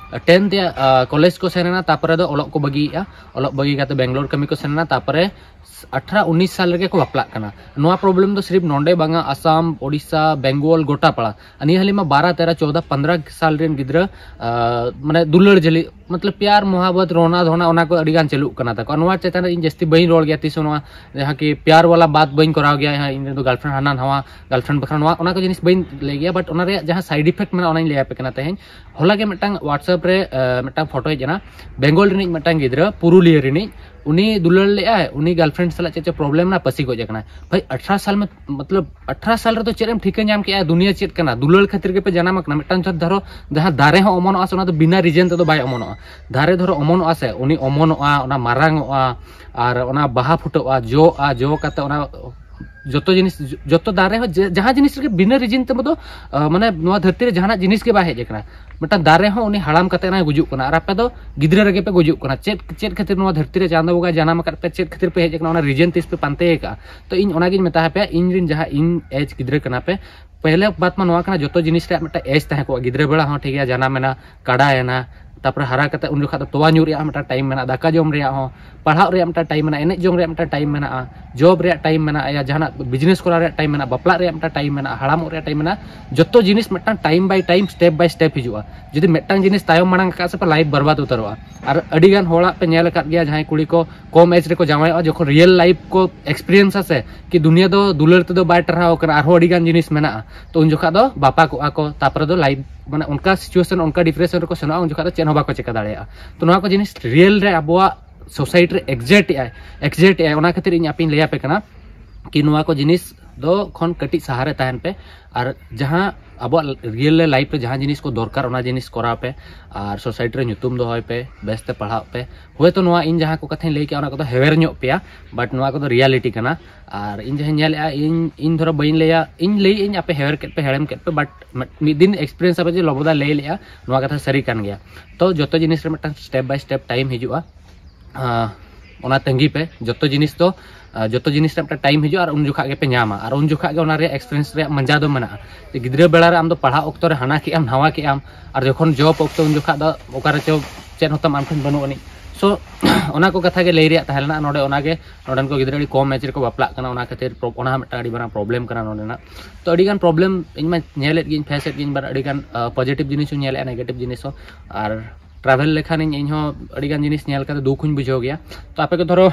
ᱴᱮᱱᱛᱷ ᱠᱚᱞᱮᱡᱽ ᱠᱚ ᱥᱮᱱ ᱮᱱᱟ, ᱛᱟᱨᱯᱚᱨᱮ ᱫᱚ ᱚᱞᱚᱜ ᱠᱚ ᱵᱟᱹᱜᱤᱭᱮᱫᱼᱟ, ᱚᱞᱚᱜ ᱵᱟᱹᱜᱤ ᱠᱟᱛᱮ ᱵᱮᱝᱜᱟᱞᱳᱨ ᱠᱟᱹᱢᱤ ᱠᱚ ᱥᱮᱱ ᱮᱱᱟ, ᱛᱟᱨᱯᱚᱨᱮ ᱟᱴᱷᱨᱚ ᱩᱱᱤᱥ ᱥᱟᱞ ᱨᱮᱜᱮ ᱠᱚ ᱵᱟᱯᱞᱟᱜ ᱠᱟᱱᱟ᱾ ᱱᱚᱣᱟ ᱯᱨᱚᱵᱞᱮᱢ ᱫᱚ ᱥᱤᱨᱤᱯ ᱱᱚᱰᱮ ᱵᱟᱝᱟ, ᱟᱥᱟᱢ, ᱳᱰᱤᱥᱟ, ᱵᱮᱝᱜᱚᱞ, ᱜᱚᱴᱟ ᱯᱟᱲᱟ᱾ ᱟᱨ ᱱᱤᱭᱟᱹ ᱦᱟᱹᱞᱤ ᱢᱟ ᱵᱟᱨᱚ, ᱛᱮᱨᱚ, ᱪᱳᱫᱟ, ᱯᱚᱱᱫᱽᱨᱚ ᱥᱟᱞ ᱨᱮᱱ ᱜᱤᱫᱽᱨᱟᱹ ᱟᱨ ᱢᱟᱱᱮ ᱫᱩᱞᱟᱹᱲ ᱡᱷᱟᱹᱞᱤ, ᱢᱚᱛᱞᱚᱵ ᱯᱭᱟᱨ ᱢᱚᱦᱟᱵᱵᱚᱛ, ᱨᱳᱱᱟ ᱫᱷᱳᱱᱟ, ᱚᱱᱟ ᱠᱚ ᱟᱹᱰᱤ ᱜᱟᱱ ᱪᱟᱹᱞᱩᱜ ᱠᱟᱱᱟ ᱛᱟᱠᱚ᱾ ᱱᱚᱣᱟ ᱪᱮᱛᱟᱱ ᱨᱮ ᱤᱧ ᱡᱟᱹᱥᱛᱤ ᱵᱟᱹᱧ ᱨᱚᱲ ᱜᱮᱭᱟ ᱛᱤᱥ ᱦᱚᱸ, ᱱᱚᱣᱟ ᱡᱟᱦᱟᱸ ᱠᱤ ᱯᱭᱟᱨ ᱣᱟᱞᱟ ᱵᱟᱛ ᱵᱟᱹᱧ ᱠᱚᱨᱟᱣ ᱜᱮᱭᱟ, ᱦᱮᱸ, ᱤᱧ ᱨᱮᱱ ᱫᱚ ᱜᱟᱨᱞᱯᱷᱨᱮᱱᱰ ᱦᱟᱱᱟ ᱱᱟᱣᱟ, ᱜᱟᱨᱞᱯᱷᱨᱮᱱᱰ ᱵᱟᱠᱷᱨᱟ ᱱᱚᱣᱟ, ᱚᱱᱟ ᱠᱚ ᱡᱤᱱᱤᱥ ᱵᱟᱹᱧ ᱞᱟᱹᱭ ᱜᱮᱭᱟ᱾ ᱵᱟᱴ ᱚᱱᱟ ᱨᱮᱭᱟᱜ ᱡᱟᱦᱟᱸ ᱥᱟᱭᱤᱰ ᱤᱯᱷᱮᱠᱴ ᱢᱮᱱᱟᱜᱼᱟ ᱚᱱᱟᱧ ᱞᱟᱹᱭ ᱟᱯᱮ ᱠᱟᱱᱟ ᱛᱮᱦᱮᱧ᱾ ᱦᱚᱞᱟ ᱜᱮ ᱢᱤᱫᱴᱟᱝ ᱣᱟᱴᱥᱮᱯ ᱨᱮ ᱟᱸ, ᱢᱤᱫᱴᱟᱝ ᱯᱷᱳᱴᱳ ᱦᱮᱡ ᱮᱱᱟ, ᱵᱮᱝᱜᱚᱞ ᱨᱤᱱᱤᱡ ᱢᱤᱫᱴᱟᱝ ᱜᱤᱫᱽᱨᱟᱹ, ᱯᱩᱨᱩᱞᱤᱭᱟᱹ ᱨᱤᱱᱤᱡ, ᱩᱱᱤ ᱫᱩᱞᱟᱹᱲ ᱞᱮᱫᱼᱟᱭ, ᱩᱱᱤ ᱜᱟᱨᱞᱯᱷᱨᱮᱱᱰ ᱥᱟᱞᱟᱜ ᱪᱮᱫ ᱪᱚ ᱯᱨᱚᱵᱞᱮᱢ ᱮᱱᱟ, ᱯᱟᱹᱥᱤ ᱜᱚᱡ ᱟᱠᱟᱱᱟᱭ᱾ ᱵᱷᱟᱭ, ᱟᱴᱷᱨᱚ ᱥᱟᱞ ᱢᱮ-, ᱢᱚᱛᱞᱚᱵ ᱟᱴᱷᱨᱚ ᱥᱟᱞ ᱨᱮᱫᱚ ᱪᱮᱫ ᱮᱢ ᱴᱷᱤᱠᱟᱹ ᱧᱟᱢ ᱠᱮᱜᱼᱟ ᱫᱩᱱᱤᱭᱟᱹ ᱪᱮᱫ ᱠᱟᱱᱟ? ᱫᱩᱞᱟᱹᱲ ᱠᱷᱟᱹᱛᱤᱨ ᱜᱮᱯᱮ ᱡᱟᱱᱟᱢ ᱟᱠᱟᱱᱟ᱾ ᱢᱤᱫᱴᱟᱝ ᱪᱚ ᱫᱷᱚᱨᱚ ᱡᱟᱦᱟᱸ ᱫᱟᱨᱮ ᱦᱚᱸ ᱚᱢᱚᱱᱚᱜᱼᱟ ᱥᱮ, ᱚᱱᱟ ᱫᱚ ᱵᱤᱱᱟᱹ ᱨᱤᱡᱮᱱ ᱛᱮᱫᱚ ᱵᱟᱭ ᱚᱢᱚᱱᱚᱜᱼᱟ᱾ ᱫᱟᱨᱮ ᱫᱷᱚᱨᱚ ᱚᱢᱚᱱᱚᱜᱼᱟ ᱥᱮ, ᱩᱱᱤ ᱚᱢᱚᱱᱚᱜᱼᱟ, ᱚᱱᱟ ᱢᱟᱨᱟᱝ ᱚᱜᱼᱟ, ᱟᱨ ᱚᱱᱟ ᱵᱟᱦᱟ ᱯᱷᱩᱴᱟᱹᱜᱼᱟ, ᱡᱚᱜᱼᱟ, ᱡᱚ ᱠᱟᱛᱮ ᱚᱱᱟ ᱡᱚᱛᱚ ᱡᱤᱱᱤᱥ, ᱡᱚᱛᱚ ᱫᱟᱨᱮ ᱦᱚᱸ ᱡᱮ-, ᱡᱟᱦᱟᱸ ᱡᱤᱱᱤᱥ ᱨᱮᱜᱮ ᱵᱤᱱᱟᱹ ᱨᱤᱡᱤᱱ ᱛᱮ ᱟᱵᱚ ᱫᱚ, ᱟᱸ, ᱢᱟᱱᱮ ᱱᱚᱣᱟ ᱫᱷᱟᱹᱨᱛᱤ ᱨᱮ ᱡᱟᱦᱟᱱᱟᱜ ᱡᱤᱱᱤᱥ ᱜᱮ ᱵᱟᱭ ᱦᱮᱡ ᱟᱠᱟᱱᱟ᱾ ᱢᱤᱫᱴᱟᱝ ᱫᱟᱨᱮ ᱦᱚᱸ ᱩᱱᱤ ᱦᱟᱲᱟᱢ ᱠᱟᱛᱮ ᱚᱱᱟᱭ ᱜᱩᱡᱩᱜ ᱠᱟᱱᱟ, ᱟᱨ ᱟᱯᱮ ᱫᱚ ᱜᱤᱫᱽᱨᱟᱹ ᱨᱮᱜᱮ ᱯᱮ ᱜᱩᱡᱩᱜ ᱠᱟᱱᱟ᱾ ᱪᱮᱫ, ᱪᱮᱫ ᱠᱷᱟᱹᱛᱤᱨ ᱱᱚᱣᱟ ᱫᱷᱟᱹᱨᱛᱤ ᱨᱮ ᱪᱟᱸᱫᱚ ᱵᱚᱸᱜᱟᱭ ᱡᱟᱱᱟᱢ ᱟᱠᱟᱫ ᱯᱮ, ᱪᱮᱫ ᱠᱷᱟᱹᱛᱤᱨ ᱯᱮ ᱦᱮᱡ ᱟᱠᱟᱱᱟ, ᱚᱱᱟ ᱨᱤᱡᱮᱱ ᱛᱤᱥ ᱯᱮ ᱯᱟᱱᱛᱮ ᱟᱠᱟᱫᱼᱟ? ᱛᱚ ᱤᱧ ᱚᱱᱟᱜᱤᱧ ᱢᱮᱛᱟ ᱯᱮᱭᱟ, ᱤᱧ ᱨᱮᱱ ᱡᱟᱦᱟᱸ ᱤᱧ ᱮᱡᱽ ᱜᱤᱫᱽᱨᱟᱹ ᱠᱟᱱᱟ ᱯᱮ, ᱯᱮᱦᱞᱮ ᱵᱟᱛ ᱢᱟ ᱱᱚᱣᱟ ᱠᱟᱱᱟ, ᱡᱚᱛᱚ ᱡᱤᱱᱤᱥ ᱨᱮᱭᱟᱜ ᱢᱤᱫᱴᱟᱝ ᱮᱡᱽ ᱛᱟᱦᱮᱸ ᱠᱚᱜᱼᱟ᱾ ᱜᱤᱫᱽᱨᱟᱹ ᱵᱮᱲᱟ ᱦᱚᱸ ᱴᱷᱤᱠ ᱜᱮᱭᱟ, ᱡᱟᱱᱟᱢ ᱮᱱᱟ, ᱠᱟᱰᱟᱭᱮᱱᱟ, ᱛᱟᱨᱯᱚᱨᱮ ᱦᱟᱨᱟ ᱠᱟᱛᱮ ᱩᱱ ᱡᱚᱠᱷᱟᱜ ᱫᱚ ᱛᱚᱣᱟ ᱧᱩ ᱨᱮᱭᱟᱜ ᱦᱚᱸ ᱢᱤᱫᱴᱟᱝ ᱴᱟᱭᱤᱢ ᱢᱮᱱᱟᱜᱼᱟ, ᱫᱟᱠᱟ ᱡᱚᱢ ᱨᱮᱭᱟᱜ ᱦᱚᱸ, ᱯᱟᱲᱦᱟᱜ ᱨᱮᱭᱟᱜ ᱢᱤᱫᱴᱟᱝ ᱴᱟᱭᱤᱢ ᱢᱮᱱᱟᱜᱼᱟ, ᱮᱱᱮᱡ ᱡᱚᱝ ᱨᱮᱭᱟᱜ ᱢᱤᱫᱴᱟᱝ ᱴᱟᱭᱤᱢ ᱢᱮᱱᱟᱜᱼᱟ, ᱡᱚᱵ ᱨᱮᱭᱟᱜ ᱴᱟᱭᱤᱢ ᱢᱮᱱᱟᱜᱼᱟ, ᱡᱟᱦᱟᱱᱟᱜ ᱵᱤᱡᱽᱱᱮᱥ ᱠᱚᱨᱟᱣ ᱨᱮᱭᱟᱜ ᱴᱟᱭᱤᱢ ᱢᱮᱱᱟᱜᱼᱟ, ᱵᱟᱯᱞᱟᱜ ᱨᱮᱭᱟᱜ ᱢᱤᱫᱴᱟᱝ ᱴᱟᱭᱤᱢ ᱢᱮᱱᱟᱜᱼᱟ, ᱦᱟᱲᱟᱢᱚᱜ ᱨᱮᱭᱟᱜ ᱴᱟᱭᱤᱢ ᱢᱮᱱᱟᱜᱼᱟ᱾ ᱡᱚᱛᱚ ᱡᱤᱱᱤᱥ ᱢᱤᱫᱴᱟᱝ ᱴᱟᱭᱤᱢ ᱵᱟᱭ ᱴᱟᱭᱤᱢ, ᱥᱴᱮᱯ ᱵᱟᱭ ᱥᱴᱮᱯ ᱦᱤᱡᱩᱜᱼᱟ᱾ ᱡᱩᱫᱤ ᱢᱤᱫᱴᱟᱝ ᱡᱤᱱᱤᱥ ᱛᱟᱭᱚᱢ ᱢᱟᱲᱟᱝ ᱟᱠᱟᱫ ᱥᱮ ᱯᱮ, ᱞᱟᱭᱤᱯᱷ ᱵᱚᱨᱵᱟᱫ ᱩᱛᱟᱹᱨᱚᱜᱼᱟ᱾ ᱟᱨ ᱟᱹᱰᱤ ᱜᱟᱱ ᱦᱚᱲᱟᱜ ᱯᱮ ᱧᱮᱞ ᱟᱠᱟᱫ ᱜᱮᱭᱟ, ᱡᱟᱦᱟᱸᱭ ᱠᱩᱲᱤ ᱠᱚ ᱠᱚᱢ ᱮᱡᱽ ᱨᱮᱠᱚ ᱡᱟᱶᱟᱭᱚᱜᱼᱟ, ᱡᱚᱠᱷᱚᱱ ᱨᱤᱭᱮᱞ ᱞᱟᱭᱤᱯᱷ ᱠᱚ ᱮᱠᱥᱯᱤᱨᱤᱭᱮᱱᱥᱟ ᱥᱮ ᱠᱤ ᱫᱩᱱᱤᱭᱟᱹ ᱫᱚ ᱫᱩᱞᱟᱹᱲ ᱛᱮᱫᱚ ᱵᱟᱭ ᱴᱟᱨᱦᱟᱣ ᱠᱟᱱᱟ, ᱟᱨᱦᱚᱸ ᱟᱹᱰᱤ ᱜᱟᱱ ᱡᱤᱱᱤᱥ ᱢᱮᱱᱟᱜᱼᱟ, ᱛᱚ ᱩᱱ ᱡᱚᱠᱷᱟᱜ ᱫᱚ ᱵᱟᱯᱟ ᱠᱚᱜᱼᱟ ᱠᱚ᱾ ᱛᱟᱨᱯᱚᱨᱮ ᱫᱚ ᱞᱟᱭᱤᱯᱷ ᱢᱟᱱᱮ ᱚᱱᱠᱟ ᱥᱤᱪᱩᱭᱮᱥᱚᱱ, ᱚᱱᱠᱟ ᱰᱤᱯᱨᱮᱥᱚᱱ ᱨᱮᱠᱚ ᱥᱮᱱᱚᱜᱼᱟ, ᱩᱱ ᱡᱚᱠᱷᱟᱜ ᱫᱚ ᱪᱮᱫ ᱦᱚᱸ ᱵᱟᱠᱚ ᱪᱮᱠᱟ ᱫᱟᱲᱮᱭᱟᱜᱼᱟ᱾ ᱛᱚ ᱱᱚᱣᱟ ᱠᱚ ᱡᱤᱱᱤᱥ ᱨᱤᱭᱮᱞ ᱨᱮ ᱟᱵᱚᱣᱟᱜ ᱥᱳᱥᱟᱭᱴᱤ ᱨᱮ ᱮᱠᱡᱤᱥᱴ ᱮᱜᱼᱟᱭ, ᱮᱠᱡᱤᱥᱴ ᱮᱜᱼᱟᱭ᱾ ᱚᱱᱟ ᱠᱷᱟᱹᱛᱤᱨ ᱤᱧ ᱟᱯᱮᱧ ᱞᱟᱹᱭ ᱟᱯᱮ ᱠᱟᱱᱟ ᱠᱤ ᱱᱚᱣᱟ ᱠᱚ ᱡᱤᱱᱤᱥ ᱫᱚ ᱠᱷᱚᱱ ᱠᱟᱹᱴᱤᱡ ᱥᱟᱦᱟᱨᱮ ᱛᱟᱦᱮᱱ ᱯᱮ᱾ ᱟᱨ ᱡᱟᱦᱟᱸ ᱟᱵᱚᱣᱟᱜ ᱨᱤᱭᱮᱞ ᱞᱟᱭᱤᱯᱷ ᱨᱮ ᱡᱟᱦᱟᱸ ᱡᱤᱱᱤᱥ ᱠᱚ ᱫᱚᱨᱠᱟᱨ, ᱚᱱᱟ ᱡᱤᱱᱤᱥ ᱠᱚᱨᱟᱣ ᱯᱮ᱾ ᱟᱨ ᱥᱳᱥᱟᱭᱴᱤ ᱨᱮ ᱧᱩᱛᱩᱢ ᱫᱚᱦᱚᱭ ᱯᱮ, ᱵᱮᱥᱛᱮ ᱯᱟᱲᱦᱟᱜ ᱯᱮ᱾ ᱦᱳᱭᱛᱳ ᱱᱚᱣᱟ ᱤᱧ ᱡᱟᱦᱟᱸ ᱠᱚ ᱠᱟᱛᱷᱟᱧ ᱞᱟᱹᱭ ᱠᱮᱜᱼᱟ, ᱚᱱᱟ ᱠᱚᱫᱚ ᱦᱮᱣᱮᱨ ᱧᱚᱜ ᱯᱮᱭᱟ, ᱵᱟᱴ ᱱᱚᱣᱟ ᱠᱚᱫᱚ ᱨᱤᱭᱟᱞᱤᱴᱤ ᱠᱟᱱᱟ᱾ ᱟᱨ ᱤᱧ ᱡᱟᱦᱟᱸᱧ ᱧᱮᱞᱮᱜᱼᱟ, ᱤᱧ ᱤᱧ ᱫᱷᱚᱨᱚ ᱵᱟᱹᱧ ᱞᱟᱹᱭᱟ, ᱤᱧ ᱞᱟᱹᱭᱮᱜ ᱟᱹᱧ, ᱟᱯᱮ ᱦᱮᱣᱮᱨ ᱠᱮᱫ ᱯᱮ, ᱦᱮᱲᱮᱢ ᱠᱮᱫ ᱯᱮ, ᱵᱟᱴ ᱢᱤᱫ ᱫᱤᱱ ᱮᱠᱥᱯᱤᱨᱤᱭᱮᱱᱥ ᱟᱯᱮ ᱡᱮ ᱞᱚᱵᱚᱫᱟ ᱞᱟᱹᱭ ᱞᱮᱜᱼᱟ, ᱱᱚᱣᱟ ᱠᱟᱛᱷᱟ ᱥᱟᱹᱨᱤ ᱠᱟᱱ ᱜᱮᱭᱟ᱾ ᱛᱚ ᱡᱚᱛᱚ ᱡᱤᱱᱤᱥ ᱨᱮ ᱢᱤᱫᱴᱟᱝ ᱥᱴᱮᱯ ᱵᱟᱭ ᱥᱴᱮᱯ ᱴᱟᱭᱤᱢ ᱦᱤᱡᱩᱜᱼᱟ᱾ ᱟᱸ, ᱚᱱᱟ ᱛᱟᱺᱜᱤ ᱯᱮ, ᱡᱚᱛᱚ ᱡᱤᱱᱤᱥ ᱫᱚ, ᱟᱸ, ᱡᱚᱛᱚ ᱡᱤᱱᱤᱥ ᱨᱮ ᱢᱤᱫᱴᱟᱝ ᱴᱟᱭᱤᱢ ᱦᱤᱡᱩᱜᱼᱟ, ᱟᱨ ᱩᱱ ᱡᱚᱠᱷᱟᱜ ᱜᱮᱯᱮ ᱧᱟᱢᱟ, ᱟᱨ ᱩᱱ ᱡᱚᱠᱷᱟᱜ ᱜᱮ ᱚᱱᱟ ᱨᱮᱭᱟᱜ ᱮᱠᱥᱯᱤᱨᱤᱭᱮᱱᱥ ᱨᱮᱭᱟᱜ ᱢᱟᱡᱟ ᱫᱚ ᱢᱮᱱᱟᱜᱼᱟ᱾ ᱡᱮ ᱜᱤᱫᱽᱨᱟᱹ ᱵᱮᱲᱟ ᱨᱮ ᱟᱢ ᱫᱚ ᱯᱟᱲᱦᱟᱜ ᱚᱠᱛᱚ ᱨᱮ ᱦᱟᱱᱟ ᱠᱮᱜ ᱟᱢ, ᱱᱟᱣᱟ ᱠᱮᱜ ᱟᱢ, ᱟᱨ ᱡᱚᱠᱷᱚᱱ ᱡᱚᱵ ᱚᱠᱛᱚ ᱩᱱ ᱡᱚᱠᱷᱟᱜ ᱫᱚ ᱚᱠᱟ ᱨᱮᱪᱚ ᱪᱮᱫ ᱦᱚᱸᱛᱟᱢ ᱟᱢ ᱴᱷᱮᱱ ᱵᱟᱹᱱᱩᱜ ᱟᱹᱱᱤᱡ᱾ ᱥᱳ ᱚᱱᱟ ᱠᱚ ᱠᱟᱛᱷᱟ ᱜᱮ ᱞᱟᱹᱭ ᱨᱮᱭᱟᱜ ᱛᱟᱦᱮᱸ ᱞᱮᱱᱟ ᱱᱚᱰᱮ, ᱚᱱᱟ ᱜᱮ ᱱᱚᱰᱮᱱ ᱠᱚ ᱜᱤᱫᱽᱨᱟᱹ ᱟᱹᱰᱤ ᱠᱚᱢ ᱮᱡᱽ ᱨᱮᱠᱚ ᱵᱟᱯᱞᱟᱜ ᱠᱟᱱᱟ, ᱚᱱᱟ ᱠᱷᱟᱹᱛᱤᱨ ᱯᱨᱚ-, ᱚᱱᱟ ᱦᱚᱸ ᱢᱤᱫᱴᱟᱝ ᱟᱹᱰᱤ ᱢᱟᱨᱟᱝ ᱯᱨᱚᱵᱞᱮᱢ ᱠᱟᱱᱟ ᱱᱚᱰᱮᱱᱟᱜ᱾ ᱛᱚ ᱟᱹᱰᱤ ᱜᱟᱱ ᱯᱨᱚᱵᱞᱮᱢ ᱤᱧ ᱢᱟ ᱧᱮᱞᱮᱫ ᱜᱤᱧ, ᱯᱷᱮᱥᱮᱫ ᱜᱤᱧ, ᱵᱟᱴ ᱟᱹᱰᱤ ᱜᱟᱱ ᱯᱚᱡᱤᱴᱤᱵᱷ ᱡᱤᱱᱤᱥ ᱦᱚᱸᱧ ᱧᱮᱞᱮᱫᱼᱟ, ᱱᱮᱜᱮᱴᱤᱵᱷ ᱡᱤᱱᱤᱥ ᱦᱚᱸ᱾ ᱟᱨ ᱴᱨᱟᱵᱷᱮᱞ ᱞᱮᱠᱷᱟᱱᱤᱧ ᱤᱧᱦᱚᱸ ᱟᱹᱰᱤ ᱜᱟᱱ ᱡᱤᱱᱤᱥ ᱧᱮᱞ ᱠᱟᱛᱮ ᱫᱩᱠ ᱦᱚᱸᱧ ᱵᱩᱡᱷᱟᱹᱣ ᱜᱮᱭᱟ᱾ ᱛᱚ ᱟᱯᱮ ᱠᱚ ᱫᱷᱚᱨᱚ,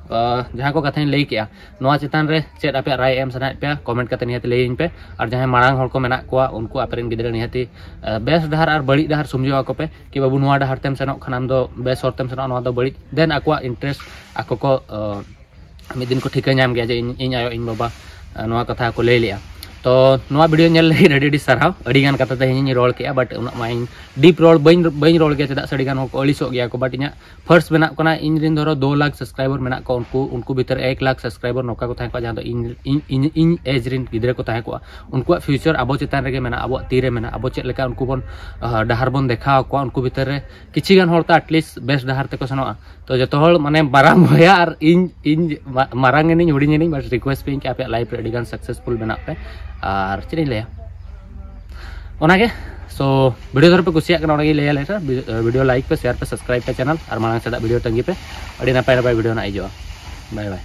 ᱟᱸ, ᱡᱟᱦᱟᱸ ᱠᱚ ᱠᱟᱛᱷᱟᱧ ᱞᱟᱹᱭ ᱠᱮᱜᱼᱟ, ᱱᱚᱣᱟ ᱪᱮᱛᱟᱱ ᱨᱮ ᱪᱮᱫ ᱟᱯᱮᱭᱟᱜ ᱨᱟᱭ ᱮᱢ ᱥᱟᱱᱟᱭᱮᱫ ᱯᱮᱭᱟ, ᱠᱚᱢᱮᱱᱴ ᱠᱟᱛᱮ ᱱᱤᱦᱟᱹᱛ ᱞᱟᱹᱭᱟᱹᱧ ᱯᱮ᱾ ᱟᱨ ᱡᱟᱦᱟᱸᱭ ᱢᱟᱨᱟᱝ ᱦᱚᱲ ᱠᱚ ᱢᱮᱱᱟᱜ ᱠᱚᱣᱟ, ᱩᱱᱠᱩ ᱟᱯᱮ ᱨᱮᱱ ᱜᱤᱫᱽᱨᱟᱹ ᱱᱤᱦᱟᱹᱛᱤ, ᱟᱸ, ᱵᱮᱥ ᱰᱟᱦᱟᱨ ᱟᱨ ᱵᱟᱹᱲᱤᱡ ᱰᱟᱦᱟᱨ ᱥᱚᱢᱡᱷᱟᱹᱣ ᱟᱠᱚ ᱯᱮ, ᱠᱤ ᱵᱟᱹᱵᱩ ᱱᱚᱣᱟ ᱰᱟᱦᱟᱨ ᱛᱮᱢ ᱥᱮᱱᱚᱜ ᱠᱷᱟᱱ ᱟᱢ ᱫᱚ ᱵᱮᱥ ᱦᱚᱨ ᱛᱮᱢ ᱥᱮᱱᱚᱜᱼᱟ, ᱱᱚᱣᱟ ᱫᱚ ᱵᱟᱹᱲᱤᱡ᱾ ᱫᱮᱱ ᱟᱠᱚᱣᱟᱜ ᱤᱱᱴᱟᱨᱮᱥᱴ ᱟᱠᱚ ᱠᱚ, ᱟᱸ, ᱢᱤᱫ ᱫᱤᱱ ᱠᱚ ᱴᱷᱤᱠᱟᱹ ᱧᱟᱢ ᱜᱮᱭᱟ ᱡᱮ ᱤᱧ, ᱤᱧ ᱟᱭᱳ, ᱤᱧ ᱵᱟᱵᱟ, ᱟᱸ, ᱱᱚᱣᱟ ᱠᱟᱛᱷᱟ ᱠᱚ ᱞᱟᱹᱭ ᱞᱮᱜᱼᱟ᱾ ᱛᱚ ᱱᱚᱣᱟ ᱵᱷᱤᱰᱤᱭᱳ ᱧᱮᱞ ᱞᱟᱹᱜᱤᱫ ᱟᱹᱰᱤ ᱟᱹᱰᱤ ᱥᱟᱨᱦᱟᱣ᱾ ᱟᱹᱰᱤ ᱜᱟᱱ ᱠᱟᱛᱷᱟ ᱛᱮᱦᱮᱧ ᱤᱧ ᱨᱚᱲ ᱠᱮᱜᱼᱟ, ᱵᱟᱴ ᱩᱱᱟᱹᱜ ᱢᱟ ᱤᱧ ᱰᱤᱯ ᱨᱚᱲ ᱵᱟᱹᱧ, ᱵᱟᱹᱧ ᱨᱚᱲ ᱜᱮᱭᱟ, ᱪᱮᱫᱟᱜ ᱥᱮ ᱟᱹᱰᱤ ᱜᱟᱱ ᱦᱚᱲ ᱠᱚ ᱟᱹᱲᱤᱥᱚᱜ ᱜᱮᱭᱟ ᱠᱚ᱾ ᱵᱟᱴ ᱤᱧᱟᱹᱜ ᱯᱷᱟᱨᱥᱴ ᱢᱮᱱᱟᱜ ᱠᱚ ᱠᱟᱱᱟ, ᱤᱧ ᱨᱮᱱ ᱫᱷᱚᱨᱚ ᱫᱩ ᱞᱟᱠᱷ ᱥᱟᱵᱥᱠᱨᱟᱭᱵᱟᱨ ᱢᱮᱱᱟᱜ ᱠᱚᱣᱟ, ᱩᱱᱠᱩ, ᱩᱱᱠᱩ ᱵᱷᱤᱛᱟᱹᱨ ᱨᱮ ᱮᱠ ᱞᱟᱠᱷ ᱥᱟᱵᱥᱠᱨᱟᱭᱵᱟᱨ ᱱᱚᱝᱠᱟ ᱠᱚ ᱛᱟᱦᱮᱸ ᱠᱚᱜᱼᱟ, ᱡᱟᱦᱟᱸ ᱫᱚ ᱤᱧ, ᱤᱧ, ᱤᱧ, ᱤᱧ ᱮᱡᱽ ᱨᱮᱱ ᱜᱤᱫᱽᱨᱟᱹ ᱠᱚ ᱛᱟᱦᱮᱸ ᱠᱚᱜᱼᱟ, ᱩᱱᱠᱩᱣᱟᱜ ᱯᱷᱤᱭᱩᱪᱟᱨ ᱟᱵᱚ ᱪᱮᱛᱟᱱ ᱨᱮᱜᱮ ᱢᱮᱱᱟᱜᱼᱟ, ᱟᱵᱚᱣᱟᱜ ᱛᱤ ᱨᱮ ᱢᱮᱱᱟᱜᱼᱟ, ᱟᱵᱚ ᱪᱮᱫ ᱞᱮᱠᱟ ᱩᱱᱠᱩ ᱵᱚᱱ, ᱟᱸ, ᱰᱟᱦᱟᱨ ᱵᱚᱱ ᱫᱮᱠᱷᱟᱣ ᱟᱠᱚᱣᱟ, ᱩᱱᱠᱩ ᱵᱷᱤᱛᱟᱹᱨ ᱨᱮ ᱠᱤᱪᱷᱤ ᱜᱟᱱ ᱦᱚᱲ ᱛᱚ ᱟᱴᱞᱤᱥᱴ ᱵᱮᱥ ᱰᱟᱦᱟᱨ ᱛᱮᱠᱚ ᱥᱮᱱᱚᱜᱼᱟ᱾ ᱛᱚ ᱡᱚᱛᱚ ᱦᱚᱲ ᱢᱟᱱᱮ ᱢᱟᱨᱟᱝ ᱵᱚᱭᱦᱟ ᱟᱨ ᱤᱧ, ᱤᱧ ᱢᱟ-, ᱢᱟᱨᱟᱝ ᱮᱱᱤᱧ, ᱦᱩᱰᱤᱧ ᱮᱱᱤᱧ, ᱵᱟᱥ ᱨᱤᱠᱩᱭᱮᱥᱴ ᱯᱮ ᱤᱧ ᱠᱤ ᱟᱯᱮᱭᱟᱜ ᱞᱟᱭᱤᱯᱷ ᱨᱮ ᱟᱹᱰᱤ ᱜᱟᱱ ᱥᱟᱠᱥᱮᱥᱯᱷᱩᱞ ᱵᱮᱱᱟᱜ ᱯᱮ᱾ ᱟᱨ ᱪᱮᱫ ᱤᱧ ᱞᱟᱹᱭᱟ, ᱚᱱᱟᱜᱮ So video ᱫᱷᱚᱨᱮ ᱯᱮ ᱠᱩᱥᱤᱭᱟᱜ ᱠᱟᱱᱟ, ᱚᱱᱟᱜᱮ ᱞᱟᱹᱭ ᱟᱞᱮ ᱯᱮ᱾ ᱵᱷᱤᱰᱤᱭᱳ ᱞᱟᱭᱤᱠ ᱯᱮ, ᱥᱮᱭᱟᱨ ᱯᱮ, ᱥᱟᱵᱥᱠᱨᱟᱭᱤᱵ ᱯᱮ ᱪᱮᱱᱮᱞ, ᱟᱨ ᱢᱟᱲᱟᱝ ᱥᱮᱫᱟᱜ ᱵᱷᱤᱰᱤᱭᱳ ᱛᱟᱺᱜᱤ ᱯᱮ᱾ ᱟᱹᱰᱤ ᱱᱟᱯᱟᱭ ᱱᱟᱯᱟᱭ ᱵᱷᱤᱰᱤᱭᱳ ᱱᱟᱜ ᱦᱤᱡᱩᱜᱼᱟ᱾ ᱵᱟᱭ ᱵᱟᱭ᱾